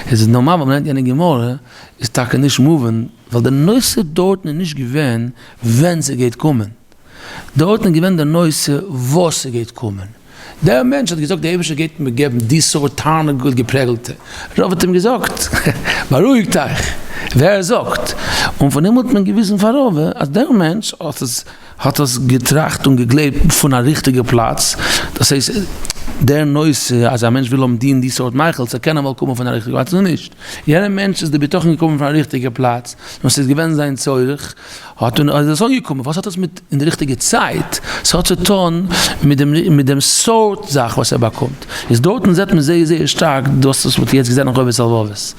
עס איז נארמאל ווען מען לערנט יענע גמרא איז טאקע נישט מובן ווייל די נושא דארטן איז נישט געווען ווען ס'גייט קומען, דארטן איז געווען די נושא וואס ס'גייט קומען, דער מענטש האט געזאגט דער אייבערשטער גייט מיר געבן די סארט תרנגול געפרעגלטע, רב האט אים געזאגט בארואיגט אייך, ווער זאגט? און פון הימל האט מען געוויזן פאר רבא אז דער מענטש האט עס האט עס געטראכט און געגלייבט פון א ריכטיגע פלאץ, דאס הייסט דער נושא אז א מענטש וויל האבן די און די סארט מאכל, ס'קען אמאל קומען פון א ריכטיגע פלאץ אדער נישט, יענער מענטש איז די בטחון געקומען פון א ריכטיגע פלאץ, און ס'איז געווען זיין צורך, האט און איז עס אנגעקומען, וואס האט עס מיט אין די ריכטיגע צייט? ס'האט צו טון מיט דעם מיט דעם סארט זאך וואס ער באקומט, איז דארטן זעט מען זייער זייער שטארק דאס וואס מ'האט יעצט געזען אין חובת הלבבות,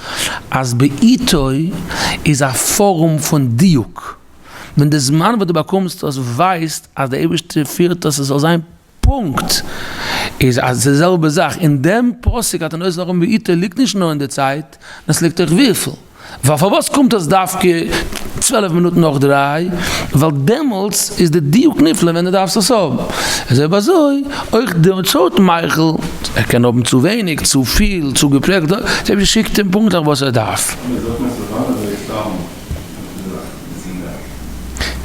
אז בעיתו איז א פארום פון דיוק, ווען די זמן וואס דו באקומסט דאס ווייזט אז די אייבערשטער פירט עס עס זאל זיין פונקט איז אז די זעלבע זאך אין דעם פסוק אתה נותן לאכלם בעתו ליגט נישט נאר אין די צייט נאר עס ליגט אויך וויפיל ווייל פארוואס קומט עס דווקא 12 מינוט נאך דריי ווייל דעמאלטס איז די דיוק נפלא ווען דו דארפסט עס האבן איז אויב אזוי אויך די סארט מאכל ער קען האבן צו ווייניג צו פיל צו געפרעגט די אייבערשטער שיקט אים פונקטליך וואס ער דארף.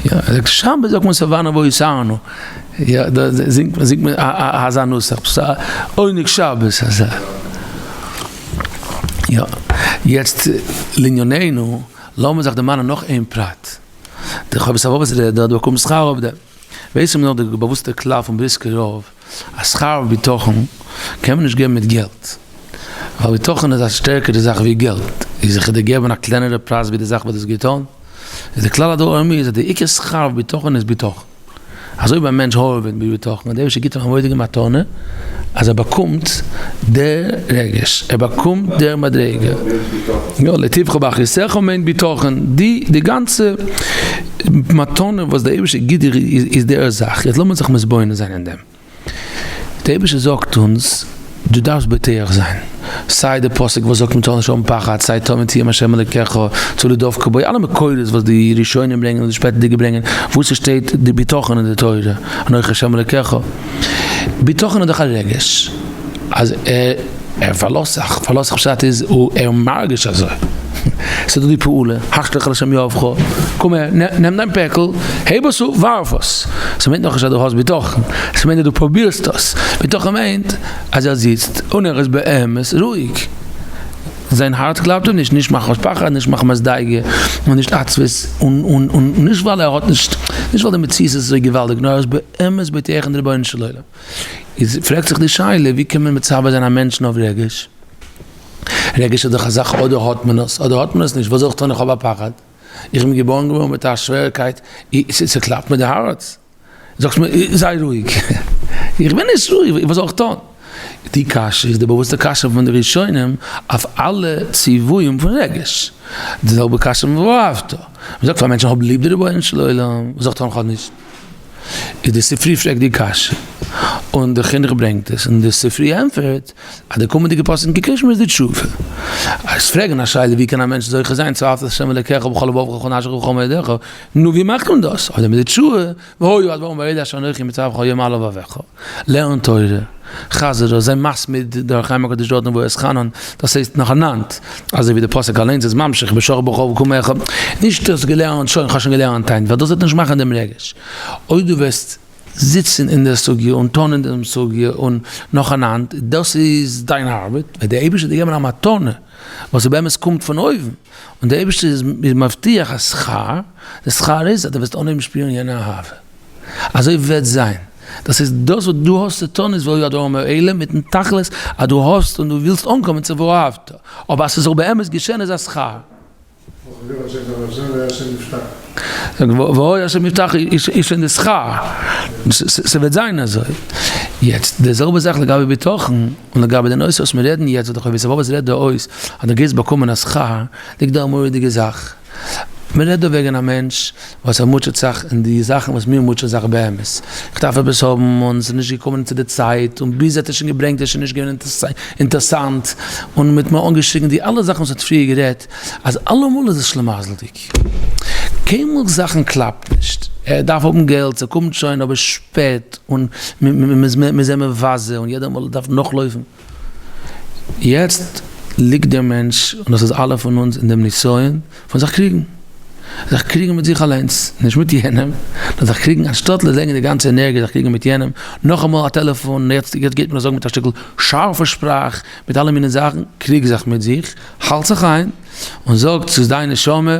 יא, ער זאגט שבת זאגט מען שבענו והושענו, יא, דא זינגט מען זינגט מען אזא נוסח, ס'איז א עונג שבת אזא. יא, יעצט לענינינו, לאמיר זיך דערמאנען נאך איין פרט. די חובת הלבבות רעדט דארט, דו באקומסט שכר אויף דעם. ווייסן מיר נאך די באוואוסטע כלל פון בריסקער רב, אז שכר אויף בטחון קען מען נישט געבן מיט געלט. ווייל בטחון איז א שטערקערע זאך ווי געלט. איז איך דיר געבן א קלענערע פרייז ווי די זאך וואס דו האסט געטון. איז די כלל הדבר העולמי איז אז די עיקר שכר אויף בטחון איז בטחון. אזוי ווי א מענטש הארעוועט מיט בטחון און דער אייבערשטער גיבט אים א מורא'דיגע מתנה אז ער באקומט דער רגש, ער באקומט דער מדריגה. יא, להיטיבך באחריתך מיינט בטחון, די די גאנצע מתנה וואס דער אייבערשטער גיבט דיר איז דער זאך. יעצט לאמיר זיך מתבונן זיין אין דעם. דער אייבערשטער זאגט אונז, דו דארפסט בוטח זיין, סיי די פסוק וואס זאגט מען זאל נישט האבן פחד, סיי תמיד תהיה עם ה' אלוקיך, צו לדבקה בו, אלע מקורות וואס די ראשונים ברענגען און די שפעטערדיגע ברענגען, וואו ס'שטייט די בטחון אין די תורה, אנכי ה' אלוקיך. בטחון איז דאך א רגש, אז ער ער פארלאזט זיך, פארלאזט זיך פשט איז ער מרגיש אזוי, ס'איז דא די פעולה, השלך על השם יהבך, קום הער, נעם דיין פעקל, הייב עס אויף, ווארף עס, ס'מיינט נאכנישט אז דו האסט בטחון, ס'מיינט אז דו פרובירסט עס, בטחון מיינט אז ער זיצט און ער איז באמת רואיג, זיין הארץ גלייבט אים נישט, נישט מחמת פחד, נישט מחמת דאגה, און נישט עצבות, און און נישט ווייל ער האט נישט, נישט ווייל די מציאות איז אזוי געוואלדיג, נאר ער איז באמת בוטח אין די רבונו של עולם. איז פרעגט זיך די שאלה, ווי קען מען מצווה זיין א מענטשן אויף רגש? רגש איז דאך א זאך אדער האט מען עס אדער האט מען עס נישט, וואס זאל איך טון איך האב א פחד, איך בין געבוירן געווארן מיט א שווערקייט, ס'קלאפט מיר די הארץ, זאגסט מיר זיי רואיג, איך בין נישט רואיג, וואס זאל איך טון? די קשיא איז די באוואוסטע קשיא פון די ראשונים אויף אלע ציוויים פון רגש, די זעלבע קשיא פון ואהבת, מ'זאגט פאר מענטשן האב ליב די רבונו של עולם, וואס זאל איך טון איך האב נישט? איז די ספרי פרעגט די קשיא, און די חינוך ברענגט עס, און די ספרי ענטפערט אז די קומענדיגע פסוק אין קריאת שמע איז די תשובה. אז פרעגן א שאלה ווי קען א מענטש זוכה זיין צו ואהבת את ה' אלוקיך בכל לבבך ובכל נפשך ובכל מאודך, נו ווי מאכט מען דאס? אדער מיט די תשובה, והיו הדברים האלה אשר אנכי מצווך היום על לבבך, לערן תורה, חזר עס, זיי מסמיד די אור החיים הקדוש דארט אין ואתחנן, דאס הייסט נאכאנאנד, אזוי ווי די פסוק אליינס איז ממשיך בשכבך ובקומך, נישט האסט געלערנט שוין כ'האב שוין געלערנט היינט, ווייל דאס וועט נישט מאכן דעם רגש, אויב דו וועסט זיצן אין דער סוגיא און טון אין דעם סוגיא און נאכאנאנד, דאס איז דיין ארבעט, וועט דער אייבערשטער דיר געבן א מתנה וואס באמת קומט פון אויבן, און דער אייבערשטער איז מבטיח א שכר, די שכר איז אז דו וועסט אנהויבן שפירן יענע אהבה. אזוי וועט זיין. דאס איז דאס וואס דו האסט צו טון איז והיו הדברים האלה מיטן תכלית אז דו האסט און דו ווילסט אנקומען צו ואהבת, אבער אז ס'זאל באמת געשען איז א שכר. והיה השם יפתח איז שוין די שכר, ס'וועט זיין אזוי. יעצט די זעלבע זאך לגבי בטחון און לגבי די נושא וואס מיר רעדן יעצט, וואס די חובת הלבבות רעדט דא אויס אז דו גייסט באקומען א שכר, ליגט דא א מורא'דיגע זאך. מען רעדט דא וועגן א מענטש וואס ער מוטשעט זיך אין די זאכן וואס מיר מוטשען זיך באמת, איך דארף עפעס האבן און ס'איז נישט געקומען צו די צייט, און ביז ער האט עס שוין געברענגט איז שוין נישט געווען אינטערסאנט, און מ'האט מיר אנגעשריגן די אלע זאכן וואס מ'האט פריער גערעדט, אז אלעמאל איז עס שלמזל'דיג, קיינמאל זאכן קלאפט נישט, ער דארף האבן געלט, ס'קומט שוין אבער שפעט, און מ'איז אים מבזה, און יעדער מאל דארף נאכלויפן. יעצט ליגט דער מענטש, און דאס איז אלע פון אונז, אין דעם נסיון פון זיך קריגן, זיך קריגן מיט זיך אליינס, נישט מיט יענעם, נאר זיך קריגן, אנשטאט לייגן די גאנצע ענערגיע זיך קריגן מיט יענעם, נאכאמאל א טעלעפאן, יעצט גייט מען עס זאגן מיט א שטיקל שארפע שפראך, מיט אלע מיני זאכן, קריג זיך מיט זיך, האלט זיך איין, און זאג צו דיין נשמה,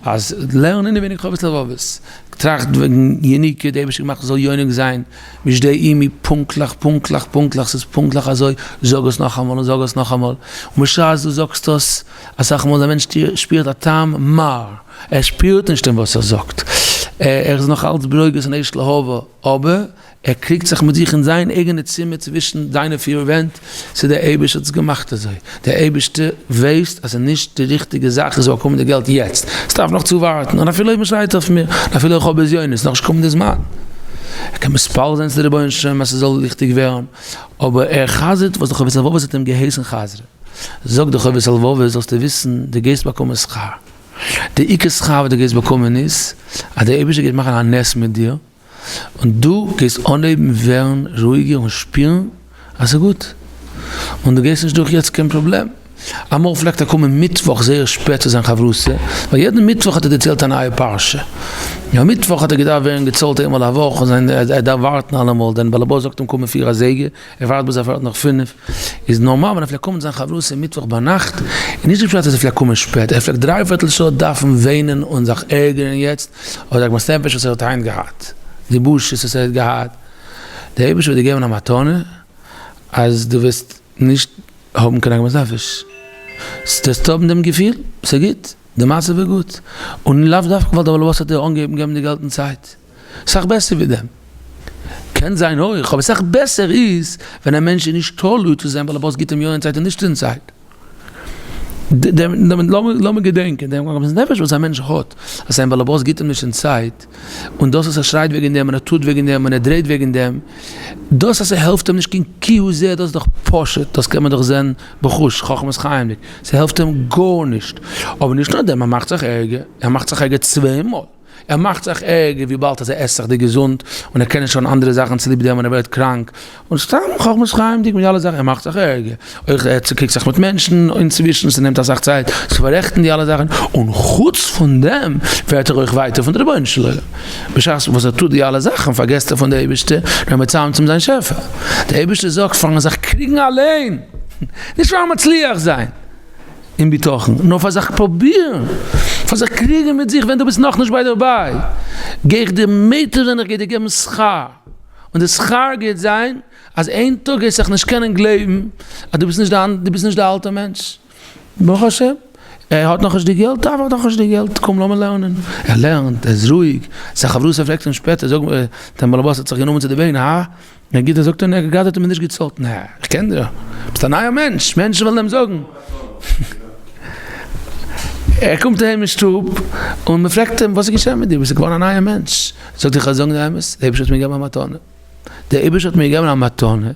אז לערן אינעווייניג חובת הלבבות, טראכט וועגן יניקה, די אייבערשטער האט געמאכט ס'זאל יונק זיין, משדה אמי פונקטליך פונקטליך פונקטליך, ס'איז פונקטליך אזוי, זאג עס נאכאמאל און זאג עס נאכאמאל, און בשעת דו זאגסט עס, אסאך מאל דער מענטש שפירט א טעם מר, ער שפירט נישט אין וואס ער זאגט, ער איז נאך אלץ ברוגז און אש להבה, אבער ער קריגט זיך מיט זיך אין זיין אייגענע צימער צווישן זיינע פיר ווענט, ס'איז דער אייבערשטער האט עס געמאכט אזוי, דער אייבערשטער ווייסט אז ס'איז נישט די ריכטיגע זאך איך זאל באקומען די געלט יעצט, ס'דארף נאך צו ווארטן, און אפילו אויב מ'שרייט אויף מיר, און אפילו איך האב בזיונות, ס'איז נאכנישט געקומען די זמן. ער קען מתפלל זיין צו די רבונו של עולם אז ס'זאל ריכטיג ווערן, אבער ער חזר'ט וואס די חובת הלבבות האט אים געהייסן חזר'ן. זאגט די חובת הלבבות זאלסטו וויסן, דו גייסט באקומען שכר. די עיקר שכר וואס דו גייסט באקומען איז, אז דער אייבערשטער גייט מאכן א נס מיט דיר, און דו גייסט אנהייבן ווערן רואיגער און שפירן אז ס'איז גוט, און דו גייסט נישט דורך יעצט קיין פראבלעם. אמאל פלעגט ער קומען מיטוואך זייער שפעט צו זיין חברותא, ווייל יעדן מיטוואך האט ער דערציילט א נייע פרשה. יא, מיטוואך האט ער געדארפט ווערן געצאלט איינמאל א וואך, און ער דארף ווארטן אלעמאל, דען באלעבאס זאגט אים קומען פיר אזייגער, ער ווארט ביז ער ווארט נאך פינף, איז נארמאל ווען ער פלעגט קומען צו זיין חברותא מיטוואך ביינאכט, איז נישט די פשט אז ער פלעגט קומען שפעט, ער פלעגט דריי פערטל שעה דארפן וויינען און זיך ערגערן יעצט, אבער די עגמת נפש וואס ער האט היינט געהאט, די בושות וואס ער האט געהאט, דער אייבערשטער וועט דיר געבן א מתנה אז דו וועסט נישט האבן קיין עגמת נפש, וועסט האבן דעם געפיל, ס'איז גוט, די מצב איז גוט, און לאו דווקא ווייל דער בעל הבית האט דיר אנגעהויבן געבן די געלט אין צייט, סאך בעסער ווי דעם, קען זיין אויך, אבער סאך בעסער איז ווען א מענטש איז נישט תלוי צו זיין בעל הבית גיבט אים יא אין צייט און נישט אין צייט. לאמיר געדענקען דעם עגמת נפש וואס א מענטש האט אז זיין באלעבאס גיבט אים נישט אין צייט, און דאס וואס ער שרייט וועגן דעם און ער טוט וועגן דעם און ער דרייט וועגן דעם, דאס אז ס'העלפט אים נישט קיין כי הוא זה, דאס איז דאך פשוט, דאס קען מען דאך זען בחוש, חכמת חיים'דיג, ס'העלפט אים גארנישט. אבער נישט נאר דעם, ער מאכט זיך ערגער, ער מאכט זיך ערגער צוויי מאל. ער מאכט זיך ערגער וויבאלד אז ער עסט זיך די געזונט און ער קען נישט טון אנדערע זאכן צוליב דעם און ער ווערט קראנק, און סתם חכמת חיים'דיג מיט אלע זאכן, ער מאכט זיך ערגער, אויך ער צוקריגט זיך מיט מענטשן אינצווישן, ס'נעמט אסאך צייט צו פאררעכטן די אלע זאכן, און חוץ פון דעם ווערט ער אויך ווייטער פון די רבונו של עולם, בשעת וואס ער טוט די אלע זאכן פארגעסט ער פון די אייבערשטער און ער מצמצם זיין שפע, די אייבערשטער זאגט פארן זיך קריגן אליין, נישט פארן מצליח זיין. אין בטחון, נאר פאר זיך פרובירן, פאר זיך קריגן מיט זיך ווען דו ביסט נאכנישט ביי דערביי, גיי איך דיר מיטיב זיין, איך גיי דיר געבן שכר, און די שכר גייט זיין אז איין טאג גייסט זיך נישט קענען גלייבן אז דו ביסט נישט די, דו ביסט נישט די אלטע מענטש. ברוך השם, ער האט נאכנישט די געלט, דארף ער נאכנישט די געלט, קום לאמיר לערנען. ער לערנט, ער איז רואיג, זיין חברותא פרעגט אים שפעטער, זאג מיר, דיין באלעבאס האט זיך גענומען צו די ביין, הא? ער גיט א זאג טון, ער גראדע האט ער מיר נישט געצאלט, נע, איך קען דיר, ביסט א נייער מענטש, מענטשן וועלן אים זאגן. ער קומט אהיים אין שטוב, און מען פרעגט אים, וואס איז געשען מיט דיר, ביסט געווארן א נייער מענטש? זאגט ער, איך וועל זאגן די אמת, דער אייבערשטער האט מיר געגעבן א מתנה. דער אייבערשטער האט מיר געגעבן א מתנה,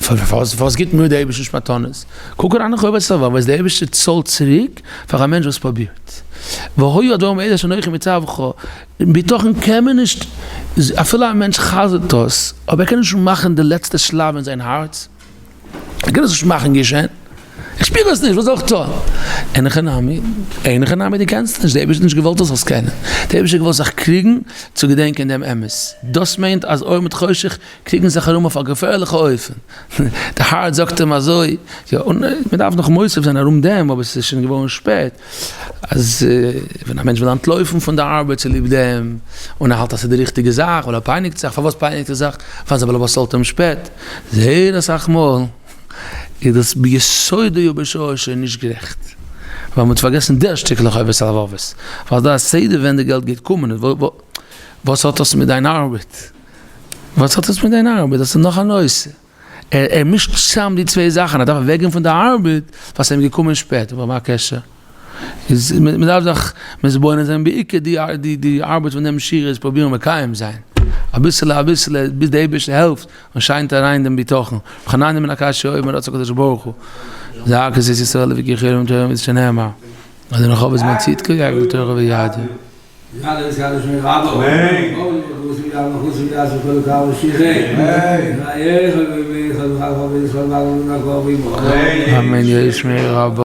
פארוואס גיבט מיר דער אייבערשטער נישט מתנות? קוק אריין אין חובת הלבבות וואס דער אייבערשטער צאלט צוריק פאר א מענטש וואס פרובירט. והיו הדברים האלה אשר אנכי מצווך, בטחון קען מען נישט, אפילו א מענטש חזר'ט דאס, אבער ער קען נישט מאכן די לעצטע שלב אין זיין הארץ, ער קען עס נישט מאכן געשען, איך שפיר עס נישט, וואס זאל איך טון? אין הכי נמי, אין הכי נמי דו קענסט נישט, דער אייבערשטער האט נישט געוואלט דו זאלסט קענען, דער אייבערשטער האט געוואלט זיך קריגן צו געדענקען דעם אמת, דאס מיינט אז אור מיט חושך קריגן זיך ארום אויף א געפערליכע אופן, די הארץ זאגט אים אזוי, יא, און מען דארף נאך מוסיף זיין ארום דעם, אבער עס איז שוין געווארן שפעט, אז ווען א מענטש וויל אנטלויפן פון די ארבעט צוליב דעם, און ער האלט אז ס'איז די ריכטיגע זאך, ווייל ער פייניגט זיך, פארוואס פייניגט ער זיך? ווייל זיין באלעבאס צאלט אים שפעט, זייער אסאך מאל איז דאס ביסודו ובשורשו נישט גערעכט, ווייל מ'האט פארגעסן דער שטיקל חובת הלבבות, ווייל דא א סדר ווען די געלט גייט קומען, וואס האט דאס מיט דיין ארבעט? וואס האט דאס מיט דיין ארבעט? דאס איז נאך א נושא. ער מישט צאם די צוויי זאכן, ער דארף אוועקגיין פון די ארבעט ווייל ס'איז אים געקומען שפעט, אבער מה הקשר? איז מ'דארף זיך מתבונן זיין בעיקר די די ארבעט פון דעם שיעור איז פרובירן מקיים זיין אביסעלע אביסעלע ביז די אייבערשטער העלפט און שיינט אריין דעם בטחון, חנניה מן הקש אויב מרצון הקדוש ברוך הוא, זעקת ישראל וכי חרם תורה מצוה שנאמר, אז אין רחוב איז מען צדקה יגדיל תורה ויאדיר. אמן יהא שמיה רבא.